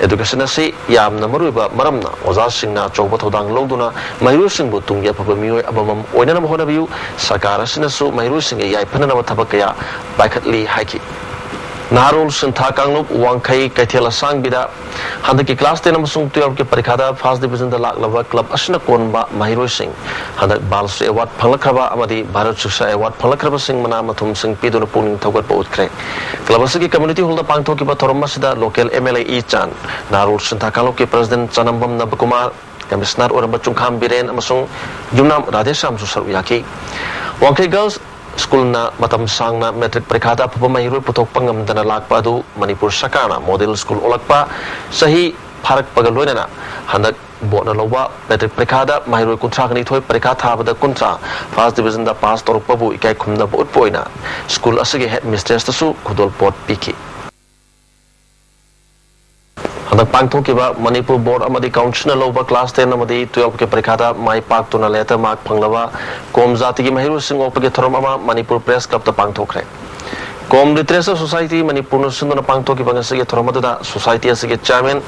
education ꯑꯁꯤ ꯌꯥꯝꯅ ꯃꯔꯨꯑꯣꯏꯕ ꯃꯔꯝꯅ ꯑꯣꯖꯥꯁꯤꯡꯅ ꯑꯆꯧꯕ ꯊꯧꯗꯥꯡ ꯂꯧꯗꯨꯅ ꯃꯍꯩꯔꯣꯏꯁꯤꯡꯕꯨ ꯇꯨꯡꯒꯤ ꯑꯐꯕ ꯃꯤꯑꯣꯏ ꯑꯃꯃꯝ ꯑꯣꯏꯅꯅꯕ ꯍꯣꯠꯅꯕꯤꯌꯨ꯫ ꯁꯔꯀꯥꯔ ꯑꯁꯤꯅꯁꯨ ꯃꯍꯩꯔꯣꯏꯁꯤꯡꯒꯤ ꯌꯥꯏꯐꯅꯅꯕ ꯊꯕꯛ ꯀꯌꯥ ꯄꯥꯏꯈꯠꯂꯤ ꯍꯥꯏꯈꯤ꯫ ꯅꯍꯥꯔꯣꯜ ꯁꯤꯟꯊꯥ ꯀꯥꯡꯂꯨꯞ ꯋꯥꯡꯈꯩ ꯀꯩꯊꯦꯜ ꯑꯁꯥꯡꯕꯤꯗ ꯍꯟꯗꯛꯀꯤ class ten ꯑꯃꯁꯨꯡ twelve ꯀꯤ ꯄꯔꯤꯈꯥꯗ first division ꯗ ꯂꯥꯛꯂꯕ club ꯑꯁꯤꯅ ꯀꯣꯟꯕ ꯃꯍꯩꯔꯣꯏꯁꯤꯡ ꯍꯟꯗꯛ ꯕꯥꯜ ꯁ꯭ꯔꯤ award ꯐꯪꯂꯛꯈ꯭ꯔꯕ ꯑꯃꯗꯤ ꯚꯥꯔꯠ ꯁꯤꯛꯁꯥ award ꯐꯪꯂꯛꯈ꯭ꯔꯕꯁꯤꯡ ꯃꯅꯥ ꯃꯊꯨꯝꯁꯤꯡ ꯄꯤꯗꯨꯅ ꯄꯨꯛꯅꯤꯡ ꯊꯧꯒꯠꯄ ꯎꯠꯈ꯭ꯔꯦ꯫ Club ꯑꯁꯤꯒꯤ community hall ꯗ ꯄꯥꯡꯊꯣꯛꯈꯤꯕ ꯊꯧꯔꯝ ꯑꯁꯤꯗ local M L A E Chan, ꯅꯍꯥꯔꯣꯜ ꯁꯤꯟꯊꯥ ꯀꯥꯡꯂꯨꯞꯀꯤ president ꯆꯅꯝꯕꯝ ꯅꯕꯀꯨꯃꯥꯔ, commissioner ꯑꯣꯏꯔꯝꯕ ꯆꯨꯡꯈꯥꯝ ꯕꯤꯔꯦꯟ ꯑꯃꯁꯨꯡ ꯌꯨꯝꯅꯥꯝ ꯔꯥꯙꯦꯁ꯭ꯌꯥꯝꯁꯨ ꯁꯔꯨꯛ ꯌꯥꯈꯤ꯫ ꯋꯥꯡꯈꯩ Girls School ꯅ ꯃꯇꯝ ꯁꯥꯡꯅ matric ꯄꯔꯤꯈꯥꯗ ꯑꯐꯕ ꯃꯍꯩꯔꯣꯏ ꯄꯨꯊꯣꯛꯄ ꯉꯝꯗꯅ ꯂꯥꯛꯄ ꯑꯗꯨ ꯃꯅꯤꯄꯨꯔ ꯁꯔꯀꯥꯔꯅ model school ꯑꯣꯜꯂꯛꯄ ꯆꯍꯤ ꯐꯥꯔꯛꯄꯒ ꯂꯣꯏꯅꯅ ꯍꯟꯗꯛ board ꯅ ꯂꯧꯕ matric ꯄꯔꯤꯈꯥꯗ ꯃꯍꯩꯔꯣꯏ ꯀꯨꯟꯊ꯭ꯔꯥ ꯅꯤꯊꯣꯏ ꯄꯔꯤꯈꯥ ꯊꯥꯕꯗ ꯀꯨꯟꯊ꯭ꯔꯥ first division ꯗ pass ꯇꯧꯔꯛꯄꯕꯨ ꯏꯀꯥꯏ ꯈꯨꯝꯅꯕ ꯎꯠꯄ ꯑꯣꯏꯅ school ꯑꯁꯤꯒꯤ headmistress ꯇꯁꯨ ꯈꯨꯗꯣꯜꯄꯣꯠ ꯄꯤꯈꯤ꯫ ꯍꯟꯗꯛ ꯄꯥꯡꯊꯣꯛꯈꯤꯕ ꯃꯅꯤꯄꯨꯔ board ꯑꯃꯗꯤ council ꯅ ꯂꯧꯕ class ten ꯑꯃꯗꯤ twelve ꯀꯤ ꯄꯔꯤꯈꯥꯗ ꯃꯥꯏ ꯄꯥꯛꯇꯨꯅ letter mark ꯐꯪꯂꯕ ꯀꯣꯝ ꯖꯥꯇꯤꯒꯤ ꯃꯍꯩꯔꯣꯏꯁꯤꯡ ꯑꯣꯛꯄꯒꯤ ꯊꯧꯔꯝ ꯑꯃ ꯃꯅꯤꯄꯨꯔ Press Club ꯇ ꯄꯥꯡꯊꯣꯛꯈ꯭ꯔꯦ꯫ ꯀꯣꯝ Literature Society ꯃꯅꯤꯄꯨꯔꯅ ꯁꯤꯟꯗꯨꯅ ꯄꯥꯡꯊꯣꯛꯈꯤꯕ ꯉꯁꯤꯒꯤ ꯊꯧꯔꯝ ꯑꯗꯨꯗ society ꯑꯁꯤꯒꯤ chairman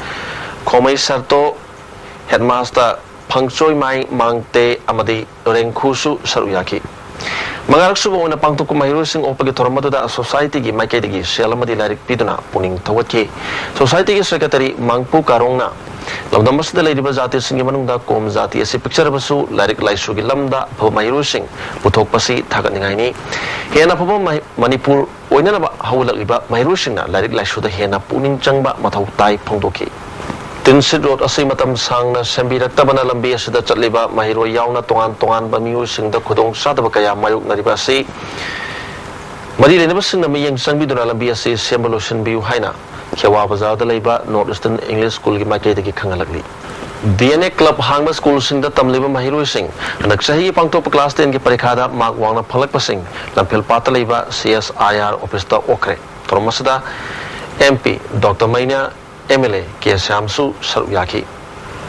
ꯈꯣꯃꯩ ꯁꯔꯇꯣ, headmaster ꯐꯪꯆꯣꯏꯃꯥꯏ ꯃꯥꯡꯇꯦ ꯑꯃꯗꯤ ꯔꯦꯡꯈꯨꯁꯨ ꯁꯔꯨꯛ ꯌꯥꯈꯤ꯫ ꯃꯉꯥꯔꯛ ꯁꯨꯕ ꯑꯣꯏꯅ ꯄꯥꯡꯊꯣꯛꯄ ꯃꯍꯩꯔꯣꯏꯁꯤꯡ ꯑꯣꯛꯄꯒꯤ ꯊꯧꯔꯝ ꯑꯗꯨꯗ society ꯒꯤ ꯃꯥꯏꯀꯩꯗꯒꯤ ꯁꯦꯜ ꯑꯃꯗꯤ ꯂꯥꯏꯔꯤꯛ ꯄꯤꯗꯨꯅ ꯄꯨꯛꯅꯤꯡ ꯊꯧꯒꯠꯈꯤ꯫ Society ꯒꯤ secretary ꯃꯥꯡꯄꯨ ꯀꯥꯔꯣꯡꯅ ꯂꯝꯗꯝ ꯑꯁꯤꯗ ꯂꯩꯔꯤꯕ ꯖꯥꯇꯤꯁꯤꯡꯒꯤ ꯃꯅꯨꯡꯗ ꯀꯣꯝ ꯖꯥꯇꯤ ꯑꯁꯤ ꯄꯤꯛꯆꯔꯕꯁꯨ ꯂꯥꯏꯔꯤꯛ ꯂꯥꯏꯁꯨꯒꯤ ꯂꯝꯗ ꯑꯐꯕ ꯃꯍꯩꯔꯣꯏꯁꯤꯡ ꯄꯨꯊꯣꯛꯄꯁꯤ ꯊꯥꯒꯠꯅꯤꯡꯉꯥꯏꯅꯤ꯫ ꯍꯦꯟꯅ ꯑꯐꯕ ꯃꯍꯩ-, ꯃꯅꯤꯄꯨꯔ ꯑꯣꯏꯅꯅꯕ ꯍꯧꯒꯠꯂꯛꯂꯤꯕ ꯃꯍꯩꯔꯣꯏꯁꯤꯡꯅ ꯂꯥꯏꯔꯤꯛ ꯂꯥꯏꯁꯨꯗ ꯍꯦꯟꯅ ꯄꯨꯛꯅꯤꯡ ꯆꯪꯕ ꯃꯊꯧ ꯇꯥꯏ ꯐꯣꯡꯗꯣꯛꯈꯤ꯫ Tin Sheet Road ꯑꯁꯤ ꯃꯇꯝ ꯁꯥꯡꯅ ꯁꯦꯝꯕꯤꯔꯛꯇꯕꯅ ꯂꯝꯕꯤ ꯑꯁꯤꯗ ꯆꯠꯂꯤꯕ ꯃꯍꯩꯔꯣꯏ ꯌꯥꯎꯅ ꯇꯣꯉꯥꯟ ꯇꯣꯉꯥꯟꯕ ꯃꯤꯑꯣꯏꯁꯤꯡꯗ ꯈꯨꯗꯣꯡꯆꯥꯗꯕ ꯀꯌꯥ ꯃꯥꯌꯣꯛꯅꯔꯤꯕ ꯑꯁꯤ ꯃꯔꯤ ꯂꯩꯅꯕꯁꯤꯡꯅ ꯃꯤꯠꯌꯦꯡ ꯆꯪꯕꯤꯗꯨꯅ ꯂꯝꯕꯤ ꯑꯁꯤ ꯁꯦꯝꯕ ꯂꯣꯏꯁꯤꯟꯕꯤꯌꯨ ꯍꯥꯏꯅ ꯈꯦꯋꯥ ꯕꯖꯥꯔꯗ ꯂꯩꯕ North Eastern English School ꯒꯤ ꯃꯥꯏꯀꯩꯗꯒꯤ ꯈꯪꯍꯜꯂꯛꯂꯤ꯫ D N A club ꯍꯥꯡꯕ school ꯁꯤꯡꯗ ꯇꯝꯂꯤꯕ ꯃꯍꯩꯔꯣꯏꯁꯤꯡ ꯍꯟꯗꯛ ꯆꯍꯤꯒꯤ ꯄꯥꯡꯊꯣꯛꯄ class ten ꯒꯤ ꯄꯔꯤꯈꯥꯗ mark ꯋꯥꯡꯅ ꯐꯪꯂꯛꯄꯁꯤꯡ ꯂꯝꯐꯦꯜꯄꯥꯠꯇ ꯂꯩꯕ C S I R office ꯇ ꯑꯣꯛꯈ꯭ꯔꯦ꯫ ꯊꯧꯔꯝ ꯑꯁꯤꯗ M P Doctor ꯃꯩꯅꯥ, M L A K ꯁ꯭ꯌꯥꯝꯁꯨ ꯁꯔꯨꯛ ꯌꯥꯈꯤ꯫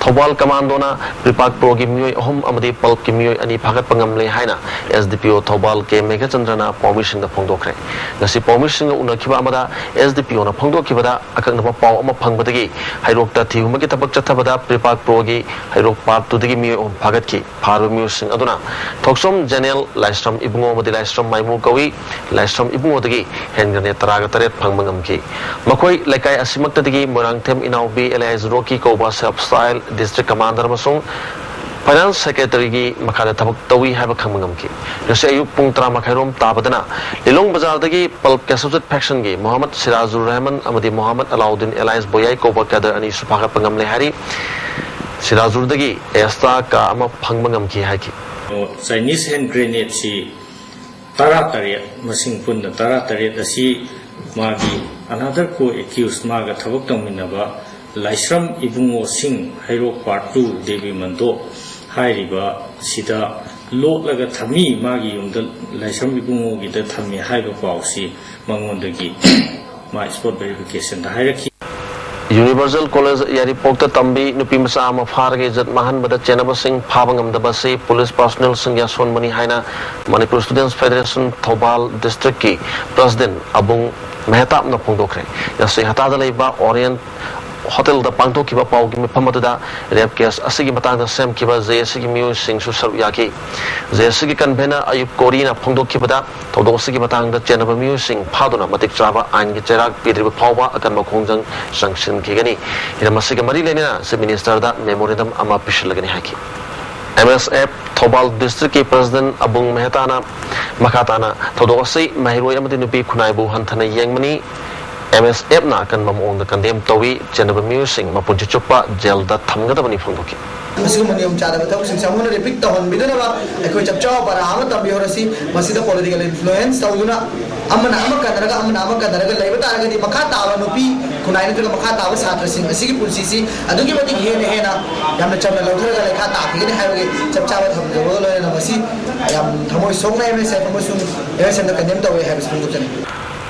ꯊꯧꯕꯥꯜ ꯀꯃꯥꯟꯗꯣꯅ ꯄ꯭ꯔꯤꯄꯥꯛ ꯄ꯭ꯔꯣꯒꯤ ꯃꯤꯑꯣꯏ ꯑꯍꯨꯝ ꯑꯃꯗꯤ ꯄꯜꯞꯀꯤ ꯃꯤꯑꯣꯏ ꯑꯅꯤ ꯐꯥꯒꯠꯄ ꯉꯝꯂꯦ ꯍꯥꯏꯅ ꯑꯦꯁ ꯗꯤ ꯄꯤ ꯑꯣ ꯊꯧꯕꯥꯜ ꯀꯦ ꯃꯦꯘꯆꯟꯗ꯭ꯔꯅ ꯄꯥꯎꯃꯤꯁꯤꯡꯗ ꯐꯣꯡꯗꯣꯛꯈ꯭ꯔꯦ꯫ ꯉꯁꯤ ꯄꯥꯎꯃꯤꯁꯤꯡꯒ ꯎꯅꯈꯤꯕ ꯑꯃꯗ ꯑꯦꯁ ꯗꯤ ꯄꯤ ꯑꯣꯅ ꯐꯣꯡꯗꯣꯛꯈꯤꯕꯗ, ꯑꯀꯛꯅꯕ ꯄꯥꯎ ꯑꯃ ꯐꯪꯕꯗꯒꯤ ꯍꯩꯔꯣꯛꯇ ꯊꯤꯍꯨꯝꯕꯒꯤ ꯊꯕꯛ ꯆꯠꯊꯕꯗ ꯄ꯭ꯔꯤꯄꯥꯛ ꯄ꯭ꯔꯣꯒꯤ ꯍꯩꯔꯣꯛ ꯄꯥꯔꯠ ꯇꯨꯗꯒꯤ ꯃꯤꯑꯣꯏ ꯑꯍꯨꯝ ꯐꯥꯒꯠꯈꯤ꯫ ꯐꯥꯔꯕ ꯃꯤꯑꯣꯏꯁꯤꯡ ꯑꯗꯨꯅ ꯊꯣꯛꯆꯣꯝ ꯖꯦꯅꯦꯜ, ꯂꯥꯏꯁ꯭ꯔꯝ ꯏꯕꯨꯡꯉꯣ ꯑꯃꯗꯤ ꯂꯥꯏꯁ꯭ꯔꯝ ꯃꯥꯏꯃꯨ ꯀꯧꯏ꯫ ꯂꯥꯏꯁ꯭ꯔꯝ ꯏꯕꯨꯡꯉꯣꯗꯒꯤ ꯍꯦꯟ ꯒ꯭ꯔꯦꯅꯦꯗ ꯇꯔꯥꯒ ꯇꯔꯦꯠ ꯐꯪꯕ ꯉꯝꯈꯤ꯫ ꯃꯈꯣꯏ ꯂꯩꯀꯥꯏ ꯑꯁꯤꯃꯛꯇꯗꯒꯤ ꯃꯣꯏꯔꯥꯡꯊꯦꯝ ꯏꯅꯥꯎꯕꯤ ꯑꯦꯂꯥꯏꯁ ꯔꯣꯀꯤ ꯀꯧꯕ ꯁꯦꯜꯐ ꯁ꯭ꯇꯥꯏꯜ ꯗꯤꯁꯇ꯭ꯔꯤꯛ ꯀꯃꯥꯟꯗꯔ ꯑꯃꯁꯨꯡ ꯐꯥꯏꯅꯥꯟꯁ ꯁꯦꯀ꯭ꯔꯦꯇꯔꯤꯒꯤ ꯃꯈꯥꯗ ꯊꯕꯛ ꯇꯧꯏ ꯍꯥꯏꯕ ꯈꯪꯕ ꯉꯝꯈꯤ꯫ ꯉꯁꯤ ꯑꯌꯨꯛ ꯄꯨꯡ ꯇꯔꯥ ꯃꯈꯥꯏꯔꯣꯝ ꯇꯥꯕꯗꯅ ꯂꯤꯂꯣꯡ ꯕꯖꯥꯔꯗꯒꯤ ꯄꯜꯞ ꯀꯦꯁꯣꯖꯤꯠ ꯐꯦꯛꯁꯟꯒꯤ ꯃꯣꯍꯝꯃꯗ ꯁꯤꯔꯥꯖꯨꯔ ꯔꯍꯃꯟ ꯑꯃꯗꯤ ꯃꯣꯍꯝꯃꯗ ꯑꯂꯥꯎꯗꯤꯟ ꯑꯦꯂꯥꯏꯁ ꯕꯣꯌꯥꯏ ꯀꯧꯕ ꯀꯦꯗꯔ ꯑꯅꯤꯁꯨ ꯐꯥꯒꯠꯄ ꯉꯝꯂꯦ ꯍꯥꯏꯔꯤ꯫ ꯁꯤꯔꯥꯖꯨꯔꯗꯒꯤ ꯑꯦꯁꯇꯥ ꯀꯥ ꯑꯃ ꯐꯪꯕ ꯉꯝꯈꯤ ꯍꯥꯏꯈꯤ꯫ ꯆꯥꯏꯅꯤꯁ ꯍꯦꯟ ꯒ꯭ꯔꯦꯅꯦꯗꯁꯤ ꯇꯔꯥ ꯇꯔꯦꯠ, ꯃꯁꯤꯡ ꯄꯨꯟꯅ ꯇꯔꯥ ꯇꯔꯦꯠ ꯑꯁꯤ ꯃꯥꯒꯤ another co-accused, ꯃꯥꯒ ꯊꯕꯛ ꯇꯧꯃꯤꯟꯅꯕ ꯂꯥꯏꯁ꯭ꯔꯝ ꯏꯕꯨꯡꯉꯣ ꯁꯤꯡ, ꯍꯩꯔꯣꯛ ꯄꯥꯔꯠ ꯇꯨ, ꯗꯦꯕꯤ ꯃꯟꯗꯣꯞ ꯍꯥꯏꯔꯤꯕ ꯁꯤꯗ ꯂꯣꯠꯂꯒ ꯊꯝꯃꯤ, ꯃꯥꯒꯤ ꯌꯨꯝꯗ ꯂꯥꯏꯁ꯭ꯔꯝ ꯏꯕꯨꯡꯉꯣꯒꯤꯗ ꯊꯝꯃꯤ ꯍꯥꯏꯕ ꯄꯥꯎꯁꯤ ꯃꯉꯣꯟꯗꯒꯤ ꯃꯥ ꯁ꯭ꯄꯣꯠ ꯚꯦꯔꯤꯐꯤꯀꯦꯁꯟꯗ ꯍꯥꯏꯔꯛꯈꯤ꯫ ꯌꯨꯅꯤꯚꯔꯁꯦꯜ ꯀꯣꯂꯦꯖ ꯌꯥꯏꯔꯤꯄꯣꯛꯇ ꯇꯝꯕꯤ ꯅꯨꯄꯤ ꯃꯆꯥ ꯑꯃ ꯐꯥꯔꯒ ꯏꯖꯠ ꯃꯥꯡꯍꯟꯕꯗ ꯆꯦꯟꯅꯕꯁꯤꯡ ꯐꯥꯕ ꯉꯝꯗꯕ ꯑꯁꯤ ꯄꯨꯂꯤꯁ ꯄꯥꯔꯁꯣꯅꯦꯜꯁꯤꯡꯒꯤ ꯑꯁꯣꯟꯕꯅꯤ ꯍꯥꯏꯅ ꯃꯅꯤꯄꯨꯔ ꯁ꯭ꯇꯨꯗꯦꯟꯠꯁ ꯐꯦꯗꯔꯦꯁꯟ ꯊꯧꯕꯥꯜ ꯗꯤꯁꯇ꯭ꯔꯤꯛꯀꯤ ꯄ꯭ꯔꯁꯤꯗꯦꯟꯠ ꯑꯕꯨꯡ ꯃꯦꯍꯇꯥꯞꯅ ꯐꯣꯡꯗꯣꯛꯈ꯭ꯔꯦ꯫ ꯉꯁꯤ ꯍꯇꯥꯗ ꯂꯩꯕ ꯑꯣꯔꯤꯌꯦꯟꯠ ꯍꯣꯇꯦꯜꯗ ꯄꯥꯡꯊꯣꯛꯈꯤꯕ ꯄꯥꯎꯒꯤ ꯃꯤꯐꯝ ꯑꯗꯨꯗ ꯔꯦꯞ ꯀꯦꯁ ꯑꯁꯤꯒꯤ ꯃꯇꯥꯡꯗ ꯁꯦꯝꯈꯤꯕ ꯖꯦ ꯑꯦ ꯁꯤꯒꯤ ꯃꯤꯑꯣꯏꯁꯤꯡꯁꯨ ꯁꯔꯨꯛ ꯌꯥꯈꯤ꯫ ꯖꯦ ꯑꯦ ꯁꯤꯒꯤ ꯀꯟꯚꯦꯅꯔ ꯑꯌꯨꯕ ꯀꯣꯔꯤꯅ ꯐꯣꯡꯗꯣꯛꯈꯤꯕꯗ, ꯊꯧꯗꯣꯛ ꯑꯁꯤꯒꯤ ꯃꯇꯥꯡꯗ ꯆꯦꯟꯅꯕ ꯃꯤꯑꯣꯏꯁꯤꯡ ꯐꯥꯗꯨꯅ ꯃꯇꯤꯛ ꯆꯥꯕ ꯑꯥꯏꯟꯒꯤ ꯆꯩꯔꯥꯛ ꯄꯤꯗ꯭ꯔꯤꯕ ꯐꯥꯎꯕ ꯑꯀꯟꯕ ꯈꯣꯡꯖꯪ ꯆꯪꯁꯤꯟꯈꯤꯒꯅꯤ꯫ ꯍꯤꯔꯝ ꯑꯁꯤꯒ ꯃꯔꯤ ꯂꯩꯅꯅ ꯆꯤꯐ ꯃꯤꯅꯤꯁꯇꯔꯗ ꯃꯦꯃꯣꯔꯦꯟꯗꯝ ꯑꯃ ꯄꯤꯁꯤꯜꯂꯒꯅꯤ ꯍꯥꯏꯈꯤ꯫ ꯑꯦꯝ ꯑꯦꯁ ꯑꯦꯐ ꯊꯧꯕꯥꯜ ꯗꯤꯁꯇ꯭ꯔꯤꯛꯀꯤ ꯄ꯭ꯔꯁꯤꯗꯦꯟꯠ ꯑꯕꯨꯡ ꯃꯦꯍꯇꯥꯅ ꯃꯈꯥ ꯇꯥꯅ ꯊꯧꯗꯣꯛ ꯑꯁꯤ ꯃꯍꯩꯔꯣꯏ ꯑꯃꯗꯤ ꯅꯨꯄꯤ ꯈꯨꯟꯅꯥꯏꯕꯨ ꯍꯟꯊꯅ ꯌꯦꯡꯕꯅꯤ, ꯑꯦꯝ ꯑꯦꯁ ꯑꯦꯐꯅ ꯑꯀꯟꯕ ꯃꯑꯣꯡꯗ ꯀꯟꯗꯦꯝ ꯇꯧꯏ, ꯆꯦꯟꯅꯕ ꯃꯤꯑꯣꯏꯁꯤꯡ ꯃꯄꯨꯟꯁꯤ ꯆꯨꯞꯄ ꯖꯦꯜꯗ ꯊꯝꯒꯗꯕꯅꯤ ꯐꯣꯡꯗꯣꯛꯈꯤ꯫ ꯑꯁꯤꯒꯨꯝꯕ ꯅꯤꯌꯣꯝ ꯆꯥꯗꯕ ꯊꯕꯛꯁꯤꯡꯁꯦ ꯑꯃꯨꯛ ꯍꯟꯅ ꯔꯤꯄꯤꯠ ꯇꯧꯍꯟꯕꯤꯗꯅꯕ ꯑꯩꯈꯣꯏ ꯆꯞ ꯆꯥꯕ ꯄꯔꯥ ꯑꯃ ꯇꯝꯕꯤꯍꯧꯔꯁꯤ꯫ ꯃꯁꯤꯗ ꯄꯣꯂꯤꯇꯤꯀꯦꯜ ꯏꯟꯐ꯭ꯂꯨꯌꯦꯟꯁ ꯇꯧꯗꯨꯅ ꯑꯃꯅ ꯑꯃ ꯀꯟꯅꯔꯒ ꯑꯃꯅ ꯑꯃ ꯀꯟꯅꯔꯒ ꯂꯩꯕ ꯇꯥꯔꯒꯗꯤ ꯃꯈꯥ ꯇꯥꯕ ꯅꯨꯄꯤ ꯈꯨꯟꯅꯥꯏ ꯅꯠꯇ꯭ꯔꯒ ꯃꯈꯥ ꯇꯥꯕ ꯁꯥꯇ꯭ꯔꯁꯤꯡ ꯑꯁꯤꯒꯤ ꯄꯨꯟꯁꯤꯁꯤ ꯑꯗꯨꯛꯀꯤ ꯃꯇꯤꯛ ꯍꯦꯟꯅ ꯍꯦꯟꯅ ꯌꯥꯝꯅ ꯆꯝꯅ ꯂꯧꯊꯔꯒ ꯂꯩꯈꯥ ꯇꯥꯈꯤꯒꯅꯤ ꯍꯥꯏꯕꯒꯤ ꯆꯞ ꯆꯥꯕ ꯊꯝꯖꯕꯒ ꯂꯣꯏꯅꯅ ꯃꯁꯤ ꯌꯥꯝ ꯊꯃꯣꯏ ꯁꯣꯛꯅ ꯑꯦꯝ ꯑꯦꯁ ꯑꯦꯐ ꯑꯃꯁꯨꯡ ꯑꯦꯝ ꯑꯦꯁ ꯑꯦꯐꯅ ꯀꯟꯗꯦꯝ ꯇꯧꯋꯦ ꯍꯥꯏꯕꯁꯤ ꯐꯣꯡꯗꯣꯛꯆꯅꯤꯡꯏ꯫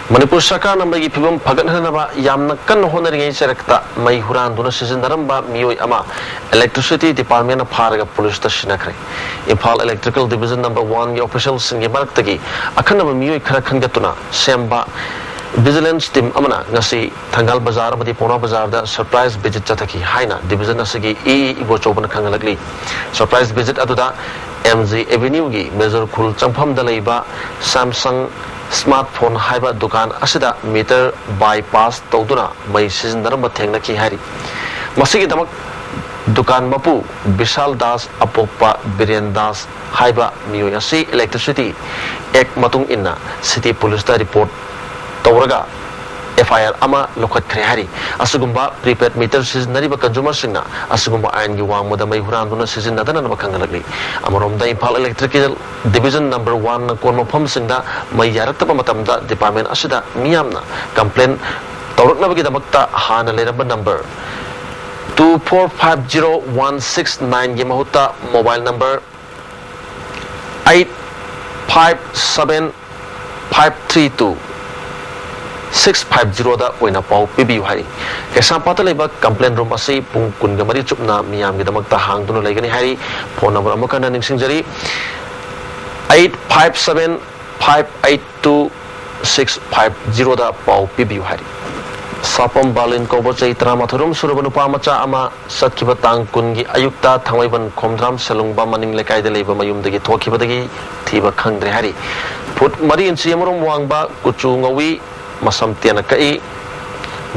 ꯃꯅꯤꯄꯨꯔ ꯁꯔꯀꯥꯔꯅ ꯃꯩꯒꯤ ꯐꯤꯕꯝ ꯐꯒꯠꯍꯟꯅꯕ ꯌꯥꯝꯅ ꯀꯟꯅ ꯍꯣꯠꯅꯔꯤꯉꯩ ꯆꯔꯛꯇ ꯃꯩ ꯍꯨꯔꯥꯟꯗꯨꯅ ꯁꯤꯖꯤꯟꯅꯔꯝꯕ ꯃꯤꯑꯣꯏ ꯑꯃ Electricity Departmentꯅ ꯐꯥꯔꯒ ꯄꯨꯂꯤꯁꯇ ꯁꯤꯟꯅꯈ꯭ꯔꯦ꯫ ꯏꯝꯐꯥꯜ Electrical Division Number Oneꯒꯤ officialꯁꯤꯡꯒꯤ ꯃꯔꯛꯇꯒꯤ ꯑꯈꯟꯅꯕ ꯃꯤꯑꯣꯏ ꯈꯔ ꯈꯟꯒꯠꯇꯨꯅ ꯁꯦꯝꯕ Vigilance Team ꯑꯃꯅ ꯉꯁꯤ ꯊꯪꯒꯥꯜ ꯕꯖꯥꯔ ꯑꯃꯗꯤ ꯄꯥꯎꯅꯥ ꯕꯖꯥꯔꯗ surprise visit ꯆꯠꯊꯈꯤ ꯍꯥꯏꯅ division ꯑꯁꯤꯒꯤ ꯏ ꯏꯕꯣꯆꯧꯕꯅ ꯈꯪꯍꯜꯂꯛꯂꯤ꯫ Surprise visit ꯑꯗꯨꯗ M G Avenueꯒꯤ ꯃꯦꯖꯣꯔ ꯈꯨꯜ ꯆꯪꯐꯝꯗ ꯂꯩꯕ Samsung smartphone ꯍꯥꯏꯕ ꯗꯨꯀꯥꯟ ꯑꯁꯤꯗ meter bypass ꯇꯧꯗꯨꯅ ꯃꯩ ꯁꯤꯖꯤꯟꯅꯔꯝꯕ ꯊꯦꯡꯅꯈꯤ ꯍꯥꯏꯔꯤ꯫ ꯃꯁꯤꯒꯤꯗꯃꯛ ꯗꯨꯀꯥꯟ ꯃꯄꯨ ꯕꯤꯁꯥꯜ ꯗꯥꯁ ꯑꯄꯣꯛꯄ ꯕꯤꯔꯦꯟ ꯗꯥꯁ ꯍꯥꯏꯕ ꯃꯤꯑꯣꯏ ꯑꯁꯤ Electricity Act ꯃꯇꯨꯡ ꯏꯟꯅ city ꯄꯨꯂꯤꯁꯇ report ꯇꯧꯔꯒ F I R ꯑꯃ ꯂꯧꯈꯠꯈ꯭ꯔꯦ ꯍꯥꯏꯔꯤ꯫ ꯑꯁꯤꯒꯨꯝꯕ prepaid meter ꯁꯤꯖꯤꯟꯅꯔꯤꯕ consumerꯁꯤꯡꯅ ꯑꯁꯤꯒꯨꯝꯕ ꯑꯥꯏꯟꯒꯤ ꯋꯥꯡꯃꯗ ꯃꯩ ꯍꯨꯔꯥꯟꯗꯨꯅ ꯁꯤꯖꯤꯟꯅꯗꯅꯕ ꯈꯪꯍꯜꯂꯛꯂꯤ꯫ ꯑꯃꯔꯣꯝꯗ ꯏꯝꯐꯥꯜ Electrical Division Number Oneꯅ ꯀꯣꯟ ꯃꯐꯝꯁꯤꯡꯗ ꯃꯩ ꯌꯥꯔꯛꯇꯕ ꯃꯇꯝꯗ department ꯑꯁꯤꯗ ꯃꯤꯌꯥꯝꯅ complain ꯇꯧꯔꯛꯅꯕꯒꯤꯗꯃꯛꯇ ꯍꯥꯟꯅ ꯂꯩꯔꯝꯕ number two four five zero one six nineꯒꯤ ꯃꯍꯨꯠꯇ mobile number eight five seven five three two six five zeroꯗ ꯑꯣꯏꯅ ꯄꯥꯎ ꯄꯤꯕꯤꯌꯨ ꯍꯥꯏꯔꯤ꯫ ꯀꯩꯁꯥꯝꯄꯥꯠꯇ ꯂꯩꯕ complaint room ꯑꯁꯤ ꯄꯨꯡ ꯀꯨꯟꯒ ꯃꯔꯤ ꯆꯨꯞꯅ ꯃꯤꯌꯥꯝꯒꯤꯗꯃꯛꯇ ꯍꯥꯡꯗꯨꯅ ꯂꯩꯒꯅꯤ ꯍꯥꯏꯔꯤ꯫ Phone number ꯑꯃꯨꯛ ꯍꯟꯅ ꯅꯤꯡꯁꯤꯡꯖꯔꯤ, eight five seven five eight two six five zeroꯗ ꯄꯥꯎ ꯄꯤꯕꯤꯌꯨ ꯍꯥꯏꯔꯤ꯫ ꯁꯥꯄꯝ ꯕꯥꯂꯤꯟ ꯀꯧꯕ ꯆꯍꯤ ꯇꯔꯥꯃꯥꯊꯣꯏꯔꯣꯝ ꯁꯨꯔꯕ ꯅꯨꯄꯥ ꯃꯆꯥ ꯑꯃ ꯆꯠꯈꯤꯕ ꯇꯥꯡ ꯀꯨꯟꯒꯤ ꯑꯌꯨꯛꯇ ꯊꯥꯡꯃꯩꯕꯟ ꯈꯣꯝꯗ꯭ꯔꯥꯝ ꯁꯦꯂꯨꯡꯕ ꯃꯅꯤꯡ ꯂꯩꯀꯥꯏꯗ ꯂꯩꯕ ꯃꯌꯨꯝꯗꯒꯤ ꯊꯣꯛꯈꯤꯕꯗꯒꯤ ꯊꯤꯕ ꯈꯪꯗ꯭ꯔꯦ ꯍꯥꯏꯔꯤ꯫ Foot ꯃꯔꯤ inch ꯑꯃꯔꯣꯝ ꯋꯥꯡꯕ, ꯀꯨꯆꯨ ꯉꯧꯏ, ꯃꯁꯝ ꯇꯦꯟꯅ ꯀꯛꯏ꯫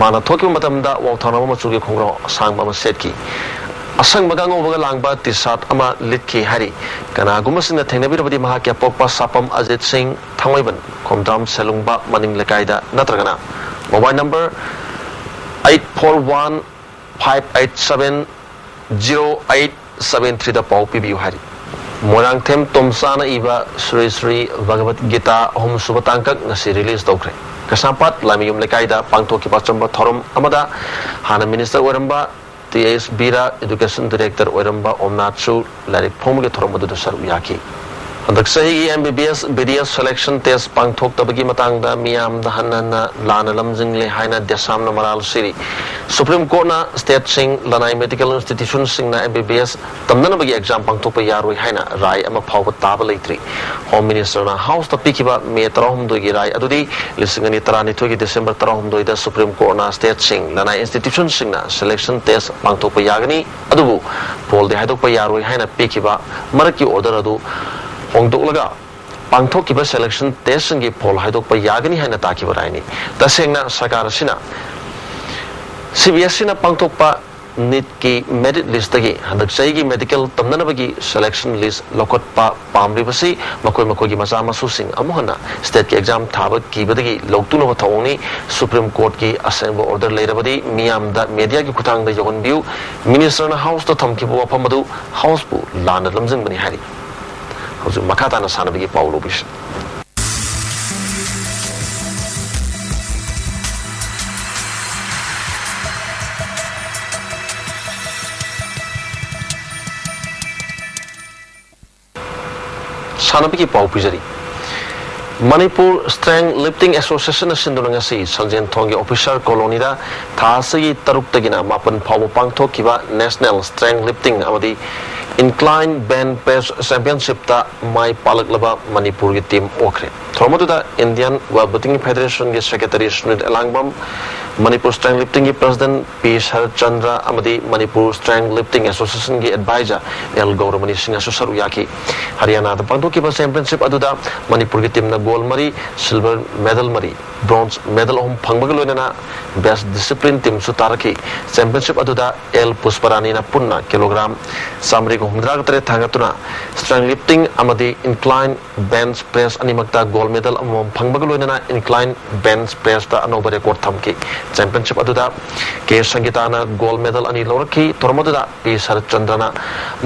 ꯃꯥꯅ ꯊꯣꯛꯈꯤꯕ ꯃꯇꯝꯗ ꯋꯥꯎꯊꯥꯅꯕ ꯃꯆꯨꯒꯤ ꯈꯣꯡꯒ꯭ꯔꯥꯎ ꯑꯁꯥꯡꯕ ꯑꯃ ꯁꯦꯠꯈꯤ꯫ ꯑꯁꯪꯕꯒ ꯑꯉꯧꯕꯒ ꯂꯥꯡꯕ T-shirt ꯑꯃ ꯂꯤꯠꯈꯤ ꯍꯥꯏꯔꯤ꯫ ꯀꯅꯥꯒꯨꯝꯕꯁꯤꯡꯅ ꯊꯦꯡꯅꯕꯤꯔꯕꯗꯤ ꯃꯍꯥꯛꯀꯤ ꯑꯄꯣꯛꯄ ꯁꯥꯄꯝ ꯑꯖꯤꯠ ꯁꯤꯡ, ꯊꯥꯡꯃꯩꯕꯟ ꯈꯣꯝꯗ꯭ꯔꯥꯝ ꯁꯦꯂꯨꯡꯕ ꯃꯅꯤꯡ ꯂꯩꯀꯥꯏꯗ ꯅꯠꯇ꯭ꯔꯒꯅ mobile number eight four one five eight seven zero eight seven threeꯗ ꯄꯥꯎ ꯄꯤꯕꯤꯌꯨ ꯍꯥꯏꯔꯤ꯫ ꯃꯣꯏꯔꯥꯡꯊꯦꯝ ꯇꯣꯝꯆꯥꯅ ꯏꯕ ꯁ꯭ꯔꯤ ꯁ꯭ꯔꯤ ꯚꯒꯕꯠ ꯒꯤꯇꯥ ꯑꯍꯨꯝꯁꯨꯕ ꯇꯥꯡꯀꯛ ꯉꯁꯤ release ꯇꯧꯈ꯭ꯔꯦ꯫ ꯀꯩꯁꯥꯝꯄꯥꯠ ꯂꯥꯏꯃꯌꯨꯝ ꯂꯩꯀꯥꯏꯗ ꯄꯥꯡꯊꯣꯛꯈꯤꯕ ꯑꯆꯝꯕ ꯊꯧꯔꯝ ꯑꯃꯗ ꯍꯥꯟꯅ minister ꯑꯣꯏꯔꯝꯕ T S ꯕꯤꯔꯥ, education director ꯑꯣꯏꯔꯝꯕ ꯑꯣꯝꯅꯥꯊꯁꯨ ꯂꯥꯏꯔꯤꯛ ꯐꯣꯡꯕꯒꯤ ꯊꯧꯔꯝ ꯑꯗꯨꯗ ꯁꯔꯨꯛ ꯌꯥꯈꯤ꯫ ꯍꯟꯗꯛ ꯆꯍꯤꯒꯤ M B B S, B D S selection test ꯄꯥꯡꯊꯣꯛꯇꯕꯒꯤ ꯃꯇꯥꯡꯗ ꯃꯤꯌꯥꯝꯗ ꯍꯟꯅ ꯍꯟꯅ ꯂꯥꯟꯅ ꯂꯝꯖꯤꯡꯂꯦ ꯍꯥꯏꯅ ꯗꯦꯁꯥꯝꯅ ꯃꯔꯥꯜ ꯁꯤꯔꯤ꯫ Supreme Courtꯅ stateꯁꯤꯡ ꯂꯅꯥꯏ medical institutionꯁꯤꯡꯅ M B B S ꯇꯝꯅꯅꯕꯒꯤ exam ꯄꯥꯡꯊꯣꯛꯄ ꯌꯥꯔꯣꯏ ꯍꯥꯏꯅ ꯔꯥꯏ ꯑꯃ ꯐꯥꯎꯕ ꯇꯥꯕ ꯂꯩꯇ꯭ꯔꯤ꯫ Home Ministerꯅ Houseꯇ ꯄꯤꯈꯤꯕ May ꯇꯔꯥꯍꯨꯝꯗꯣꯏꯒꯤ ꯔꯥꯏ ꯑꯗꯨꯗꯤ ꯂꯤꯁꯤꯡ ꯑꯅꯤ ꯇꯔꯥꯅꯤꯊꯣꯏꯒꯤ December ꯇꯔꯥꯍꯨꯝꯗꯣꯏꯗ Supreme Courtꯅ stateꯁꯤꯡ ꯂꯅꯥꯏ institutionꯁꯤꯡꯅ selection test ꯄꯥꯡꯊꯣꯛꯄ ꯌꯥꯒꯅꯤ, ꯑꯗꯨꯕꯨ ꯐꯣꯜꯗꯤ ꯍꯥꯏꯗꯣꯛꯄ ꯌꯥꯔꯣꯏ ꯍꯥꯏꯅ ꯄꯤꯈꯤꯕ ꯃꯔꯛꯀꯤ order ꯑꯗꯨ ꯍꯣꯡꯗꯣꯛꯂꯒ ꯄꯥꯡꯊꯣꯛꯈꯤꯕ selection testꯁꯤꯡꯒꯤ ꯐꯣꯜ ꯍꯥꯏꯗꯣꯛꯄ ꯌꯥꯒꯅꯤ ꯍꯥꯏꯅ ꯇꯥꯈꯤꯕ ꯔꯥꯏꯅꯤ꯫ ꯇꯁꯦꯡꯅ ꯁꯔꯀꯥꯔ ꯑꯁꯤꯅ, CBSEꯅ ꯄꯥꯡꯊꯣꯛꯄ NEETꯀꯤ merit listꯇꯒꯤ ꯍꯟꯗꯛ ꯆꯍꯤꯒꯤ medical ꯇꯝꯅꯅꯕꯒꯤ selection list ꯂꯧꯈꯠꯄ ꯄꯥꯝꯂꯤꯕꯁꯤ ꯃꯈꯣꯏ ꯃꯈꯣꯏꯒꯤ ꯃꯆꯥ ꯃꯁꯨꯁꯤꯡ ꯑꯃꯨꯛ ꯍꯟꯅ stateꯀꯤ exam ꯊꯥꯕ ꯀꯤꯕꯗꯒꯤ ꯂꯧꯇꯨꯅꯕ ꯊꯧꯑꯣꯡꯅꯤ꯫ Supreme Courtꯀꯤ ꯑꯁꯦꯡꯕ order ꯂꯩꯔꯕꯗꯤ ꯃꯤꯌꯥꯝꯗ mediaꯒꯤ ꯈꯨꯠꯊꯥꯡꯗ ꯌꯧꯍꯟꯕꯤꯌꯨ꯫ Ministerꯅ Houseꯇ ꯊꯝꯈꯤꯕ ꯋꯥꯐꯝ ꯑꯗꯨ Houseꯄꯨ ꯂꯥꯟꯅ ꯂꯝꯖꯤꯡꯕꯅꯤ ꯍꯥꯏꯔꯤ꯫ ꯍꯧꯖꯤꯛ ꯃꯈꯥ ꯇꯥꯅ ꯁꯥꯟꯅꯕꯒꯤ ꯄꯥꯎ ꯂꯧꯕꯤꯁꯤ꯫ ꯁꯥꯟꯅꯕꯒꯤ ꯄꯥꯎ ꯄꯤꯖꯔꯤ꯫ ꯃꯅꯤꯄꯨꯔ Strength Lifting Associationꯅ ꯁꯤꯟꯗꯨꯅ ꯉꯁꯤ ꯁꯟꯖꯦꯟꯊꯣꯡꯒꯤ Officer Colonyꯗ ꯊꯥ ꯑꯁꯤꯒꯤ ꯇꯔꯨꯛꯇꯒꯤꯅ ꯃꯥꯄꯟ ꯐꯥꯎꯕ ꯄꯥꯡꯊꯣꯛꯈꯤꯕ National Strength Lifting ꯑꯃꯗꯤ Incline Bench Press Championshipꯇ ꯃꯥꯏ ꯄꯥꯛꯂꯛꯂꯕ ꯃꯅꯤꯄꯨꯔꯒꯤ team ꯑꯣꯛꯈ꯭ꯔꯦ꯫ ꯊꯧꯔꯝ ꯑꯗꯨꯗ Indian Weightlifting Federationꯒꯤ Secretary ꯁꯨꯅꯤꯜ ꯑꯦꯂꯥꯡꯕꯝ, ꯃꯅꯤꯄꯨꯔ Strength Liftingꯒꯤ President ꯄꯤ ꯁꯔꯠ ꯆꯟꯗ꯭ꯔ ꯑꯃꯗꯤ ꯃꯅꯤꯄꯨꯔ Strength Lifting Associationꯒꯤ advisor ꯑꯦꯜ ꯒꯧꯔꯃꯅꯤ ꯁꯤꯡꯅꯁꯨ ꯁꯔꯨꯛ ꯌꯥꯈꯤ꯫ ꯍꯔꯤꯌꯥꯅꯥꯗ ꯄꯥꯡꯊꯣꯛꯈꯤꯕ championship ꯑꯗꯨꯗ ꯃꯅꯤꯄꯨꯔꯒꯤ teamꯅ gold ꯃꯔꯤ, silver medal ꯃꯔꯤ, bronze medal ꯑꯍꯨꯝ ꯐꯪꯕꯒ ꯂꯣꯏꯅꯅ best discipline teamꯁꯨ ꯇꯥꯔꯛꯈꯤ꯫ Championship ꯑꯗꯨꯗ ꯑꯦꯜ ꯄꯨꯁꯄꯔꯥꯅꯤꯅ ꯄꯨꯟꯅ kilogram ꯆꯥꯃꯔꯤꯒ ꯍꯨꯝꯗ꯭ꯔꯥꯒ ꯇꯔꯦꯠ ꯊꯥꯡꯒꯠꯇꯨꯅ strength lifting ꯑꯃꯗꯤ incline bench press ꯑꯅꯤꯃꯛꯇ gold medal ꯑꯃꯃꯝ ꯐꯪꯕꯒ ꯂꯣꯏꯅꯅ incline bench pressꯇ ꯑꯅꯧꯕ record ꯊꯝꯈꯤ꯫ Championship ꯑꯗꯨꯗ ꯀꯦ ꯁꯪꯒꯤꯇꯥꯅ gold medal ꯑꯅꯤ ꯂꯧꯔꯛꯈꯤ꯫ ꯊꯧꯔꯝ ꯑꯗꯨꯗ ꯄꯤ ꯁꯔꯠ ꯆꯟꯗ꯭ꯔꯅ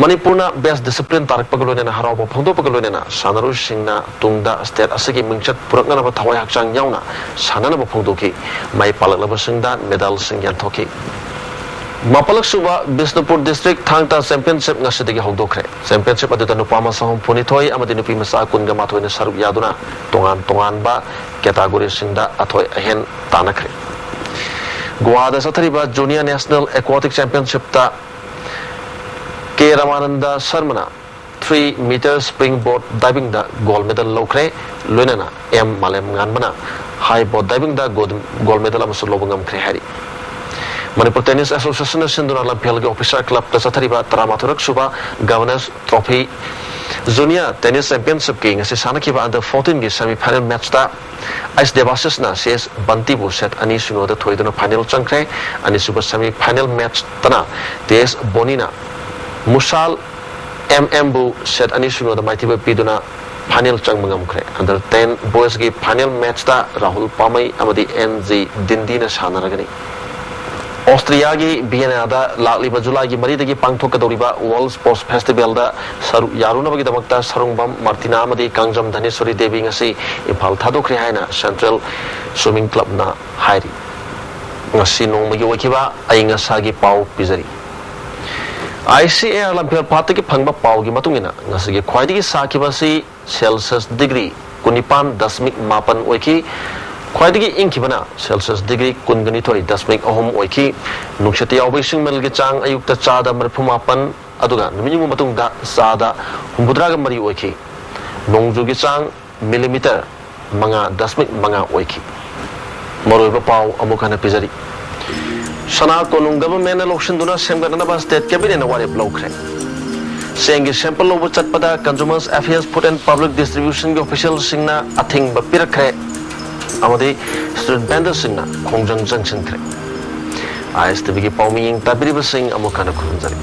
ꯃꯅꯤꯄꯨꯔꯅ best discipline ꯇꯥꯔꯛꯄꯒ ꯂꯣꯏꯅꯅ ꯍꯔꯥꯎꯕ ꯐꯣꯡꯗꯣꯛꯄꯒ ꯂꯣꯏꯅꯅ ꯁꯥꯟꯅꯔꯣꯏꯁꯤꯡꯅ ꯇꯨꯡꯗ state ꯑꯁꯤꯒꯤ ꯃꯤꯡꯆꯠ ꯄꯨꯔꯛꯅꯅꯕ ꯊꯋꯥꯏ ꯍꯛꯆꯥꯡ ꯌꯥꯎꯅ ꯁꯥꯟꯅꯅꯕ ꯐꯣꯡꯗꯣꯛꯈꯤ꯫ ꯃꯥꯏ ꯄꯥꯛꯂꯛꯂꯕꯁꯤꯡꯗ medalꯁꯤꯡ ꯌꯦꯟꯊꯣꯛꯈꯤ꯫ ꯃꯥꯄꯜꯂꯛ ꯁꯨꯕ ꯕꯤꯁꯅꯨꯄꯨꯔ ꯗꯤꯁꯇ꯭ꯔꯤꯛ ꯊꯥꯡ ꯇꯥ ꯆꯦꯝꯄꯤꯌꯟꯁꯤꯞ ꯉꯁꯤꯗꯒꯤ ꯍꯧꯗꯣꯛꯈ꯭ꯔꯦ꯫ ꯆꯦꯝꯄꯤꯌꯟꯁꯤꯞ ꯑꯗꯨꯗ ꯅꯨꯄꯥ ꯃꯆꯥ ꯍꯨꯝꯐꯨꯅꯤꯊꯣꯏ ꯑꯃꯗꯤ ꯅꯨꯄꯤ ꯃꯆꯥ ꯀꯨꯟꯒ ꯃꯥꯊꯣꯏꯅ ꯁꯔꯨꯛ ꯌꯥꯗꯨꯅ ꯇꯣꯉꯥꯟ ꯇꯣꯉꯥꯟꯕ ꯀꯦꯇꯥꯒꯣꯔꯤꯁꯤꯡꯗ ꯑꯊꯣꯏ ꯑꯍꯦꯟ ꯇꯥꯟꯅꯈ꯭ꯔꯦ꯫ ꯒꯣꯋꯥꯗ ꯆꯠꯊꯔꯤꯕ ꯖꯨꯅꯤꯌꯔ ꯅꯦꯁꯅꯦꯜ ꯑꯦꯀ꯭ꯋꯥꯇꯤꯛ ꯆꯦꯝꯄꯤꯌꯟꯁꯤꯞꯇ ꯀꯦ ꯔꯃꯥꯅꯟꯗ ꯁꯔꯃꯅ ꯊ꯭ꯔꯤ ꯃꯤꯇꯔ ꯁ꯭ꯄ꯭ꯔꯤꯡ ꯕꯣꯔꯗ ꯗꯥꯏꯚꯤꯡꯗ ꯒꯣꯜꯗ ꯃꯦꯗꯜ ꯂꯧꯈ꯭ꯔꯦ꯫ ꯂꯣꯏꯅꯅ ꯑꯦꯝ ꯃꯥꯂꯦꯝꯉꯥꯟꯕꯅ ꯍꯥꯏ ꯕꯣꯔꯗ ꯗꯥꯏꯚꯤꯡꯗ ꯒꯣꯜ, ꯒꯣꯜꯗ ꯃꯦꯗꯜ ꯑꯃꯁꯨ ꯂꯧꯕ ꯉꯝꯈ꯭ꯔꯦ ꯍꯥꯏꯔꯤ꯫ ꯃꯅꯤꯄꯨꯔ ꯇꯦꯅꯤꯁ ꯑꯦꯁꯣꯁꯤꯌꯦꯁꯟꯅ ꯁꯤꯟꯗꯨꯅ ꯂꯝꯐꯦꯜꯒꯤ ꯑꯣꯐꯤꯁꯔ ꯀ꯭ꯂꯕꯇ ꯆꯠꯊꯔꯤꯕ ꯇꯔꯥꯃꯥꯊꯣꯏꯔꯛ ꯁꯨꯕ ꯒꯚꯔꯅꯔꯁ ꯇ꯭ꯔꯣꯐꯤ ꯖꯨꯅꯤꯌꯔ ꯇꯦꯅꯤꯁ ꯆꯦꯝꯄꯤꯌꯟꯁꯤꯞꯀꯤ ꯉꯁꯤ ꯁꯥꯟꯅꯈꯤꯕ ꯑꯟꯗꯔ ꯐꯣꯔꯇꯤꯟꯒꯤ ꯁꯦꯃꯤ ꯐꯥꯏꯅꯦꯜ ꯃꯦꯠꯆꯇ ꯑꯩꯁ ꯗꯦꯕꯥꯁꯤꯁꯅ ꯁꯤ ꯑꯦꯁ ꯕꯟꯇꯤꯕꯨ ꯁꯦꯠ ꯑꯅꯤ ꯁꯤꯅꯣꯗ ꯊꯣꯏꯗꯨꯅ ꯐꯥꯏꯅꯦꯜ ꯆꯪꯈ꯭ꯔꯦ꯫ ꯑꯅꯤꯁꯨꯕ ꯁꯦꯃꯤ ꯐꯥꯏꯅꯦꯜ ꯃꯦꯠꯆꯇꯅ ꯇꯤ ꯑꯦꯁ ꯕꯣꯅꯤꯅ ꯃꯨꯁꯥꯜ ꯑꯦꯝ ꯑꯦꯝꯕꯨ ꯁꯦꯠ ꯑꯅꯤ ꯁꯤꯅꯣꯗ ꯃꯥꯏꯊꯤꯕ ꯄꯤꯗꯨꯅ ꯐꯥꯏꯅꯦꯜ ꯆꯪꯕ ꯉꯝꯈ꯭ꯔꯦ꯫ ꯑꯟꯗꯔ ꯇꯦꯟ ꯕꯣꯏꯁꯀꯤ ꯐꯥꯏꯅꯦꯜ ꯃꯦꯠꯆꯇ ꯔꯥꯍꯨꯜ ꯄꯥꯃꯩ ꯑꯃꯗꯤ ꯑꯦꯟ ꯖꯤ ꯗꯤꯟꯗꯤꯅ ꯁꯥꯟꯅꯔꯒꯅꯤ꯫ ꯑꯣꯁꯇ꯭ꯔꯤꯌꯥꯒꯤ ꯚꯤꯌꯦꯅꯥꯗ ꯂꯥꯛꯂꯤꯕ ꯖꯨꯂꯥꯏꯒꯤ ꯃꯔꯤꯗꯒꯤ ꯄꯥꯡꯊꯣꯛꯀꯗꯧꯔꯤꯕ ꯋꯥꯔꯜꯗ ꯁ꯭ꯄꯣꯔꯠꯁ ꯐꯦꯁꯇꯤꯚꯦꯜꯗ ꯁꯔꯨꯛ ꯌꯥꯔꯨꯅꯕꯒꯤꯗꯃꯛꯇ ꯁꯔꯨꯡꯕꯝ ꯃꯥꯔꯇꯤꯅꯥ ꯑꯃꯗꯤ ꯀꯥꯡꯖꯝ ꯙꯅꯦꯁꯣꯔꯤ ꯗꯦꯕꯤ ꯉꯁꯤ ꯏꯝꯐꯥꯜ ꯊꯥꯗꯣꯛꯈ꯭ꯔꯦ ꯍꯥꯏꯅ ꯁꯦꯟꯇ꯭ꯔꯦꯜ ꯁ꯭ꯋꯤꯃꯤꯡ ꯀ꯭ꯂꯕꯅ ꯍꯥꯏꯔꯤ꯫ ꯉꯁꯤ ꯅꯣꯡꯃꯒꯤ ꯑꯣꯏꯈꯤꯕ ꯑꯏꯪ ꯑꯁꯥꯒꯤ ꯄꯥꯎ ꯄꯤꯖꯔꯤ꯫ ꯑꯥꯏ ꯁꯤ ꯑꯦ ꯑꯥꯔ ꯂꯝꯐꯦꯜ ꯄꯥꯠꯇꯒꯤ ꯐꯪꯕ ꯄꯥꯎꯒꯤ ꯃꯇꯨꯡ ꯏꯟꯅ, ꯉꯁꯤꯒꯤ ꯈ꯭ꯋꯥꯏꯗꯒꯤ ꯁꯥꯈꯤꯕ ꯑꯁꯤ ꯁꯦꯜꯁꯤꯌꯁ ꯗꯤꯒ꯭ꯔꯤ ꯀꯨꯟꯅꯤꯄꯥꯟ ꯗꯁꯃꯤꯛ ꯃꯥꯄꯟ ꯑꯣꯏꯈꯤ꯫ ꯈ꯭ꯋꯥꯏꯗꯒꯤ ꯏꯪꯈꯤꯕꯅ ꯁꯦꯜꯁꯤꯌꯁ ꯗꯤꯒ꯭ꯔꯤ ꯀꯨꯟꯒ ꯅꯤꯊꯣꯏ ꯗꯁꯃꯤꯛ ꯑꯍꯨꯝ ꯑꯣꯏꯈꯤ꯫ ꯅꯨꯡꯁꯤꯠꯇ ꯌꯥꯎꯕ ꯏꯁꯤꯡ ꯃꯩꯜꯒꯤ ꯆꯥꯡ ꯑꯌꯨꯛꯇ ꯆꯥꯗ ꯃꯔꯤꯐꯨ ꯃꯥꯄꯟ, ꯑꯗꯨꯒ ꯅꯨꯃꯤꯠ ꯌꯨꯡꯕ ꯃꯇꯨꯡꯗ ꯆꯥꯗ ꯍꯨꯝꯐꯨꯇꯔꯥꯒ ꯃꯔꯤ ꯑꯣꯏꯈꯤ꯫ ꯅꯣꯡꯖꯨꯒꯤ ꯆꯥꯡ ꯃꯤꯂꯤꯃꯤꯇꯔ ꯃꯉꯥ ꯗꯁꯃꯤꯛ ꯃꯉꯥ ꯑꯣꯏꯈꯤ꯫ ꯃꯔꯨꯑꯣꯏꯕ ꯄꯥꯎ ꯑꯃꯨꯛ ꯍꯟꯅ ꯄꯤꯖꯔꯤ꯫ ꯁꯅꯥ ꯀꯣꯅꯨꯡ ꯒꯚꯔꯟꯃꯦꯟꯠꯅ ꯂꯧꯁꯤꯟꯗꯨꯅ ꯁꯦꯝꯒꯠꯅꯅꯕ ꯁ꯭ꯇꯦꯠ ꯀꯦꯕꯤꯅꯦꯠꯅ ꯋꯥꯔꯦꯞ ꯂꯧꯈ꯭ꯔꯦ꯫ ꯆꯦꯡꯒꯤ ꯁꯦꯝꯄꯜ ꯂꯧꯕ ꯆꯠꯄꯗ ꯀꯟꯖꯨꯃꯔꯁ ꯑꯦꯐꯤꯌꯔꯁ, ꯐꯨꯗ ꯑꯦꯟ ꯄꯕ꯭ꯂꯤꯛ ꯗꯤꯁꯇ꯭ꯔꯤꯕ꯭ꯌꯨꯁꯟꯒꯤ ꯑꯣꯐꯤꯁꯤꯌꯦꯜꯁꯤꯡꯅ ꯑꯊꯤꯡꯕ ꯄꯤꯔꯛꯈ꯭ꯔꯦ ꯑꯃꯗꯤ ꯁ꯭ꯇ꯭ꯔꯤꯠ ꯚꯦꯟꯗꯔꯁꯤꯡꯅ ꯈꯣꯡꯖꯪ ꯆꯪꯁꯤꯟꯈ꯭ꯔꯦ꯫ ꯑꯥꯏ ꯑꯦꯁ ꯇꯤ ꯚꯤꯒꯤ ꯄꯥꯎ ꯃꯤꯠꯌꯦꯡ ꯇꯥꯕꯤꯔꯤꯕꯁꯤꯡ ꯑꯃꯨꯛ ꯍꯟꯅ ꯈꯨꯔꯨꯝꯖꯔꯤ꯫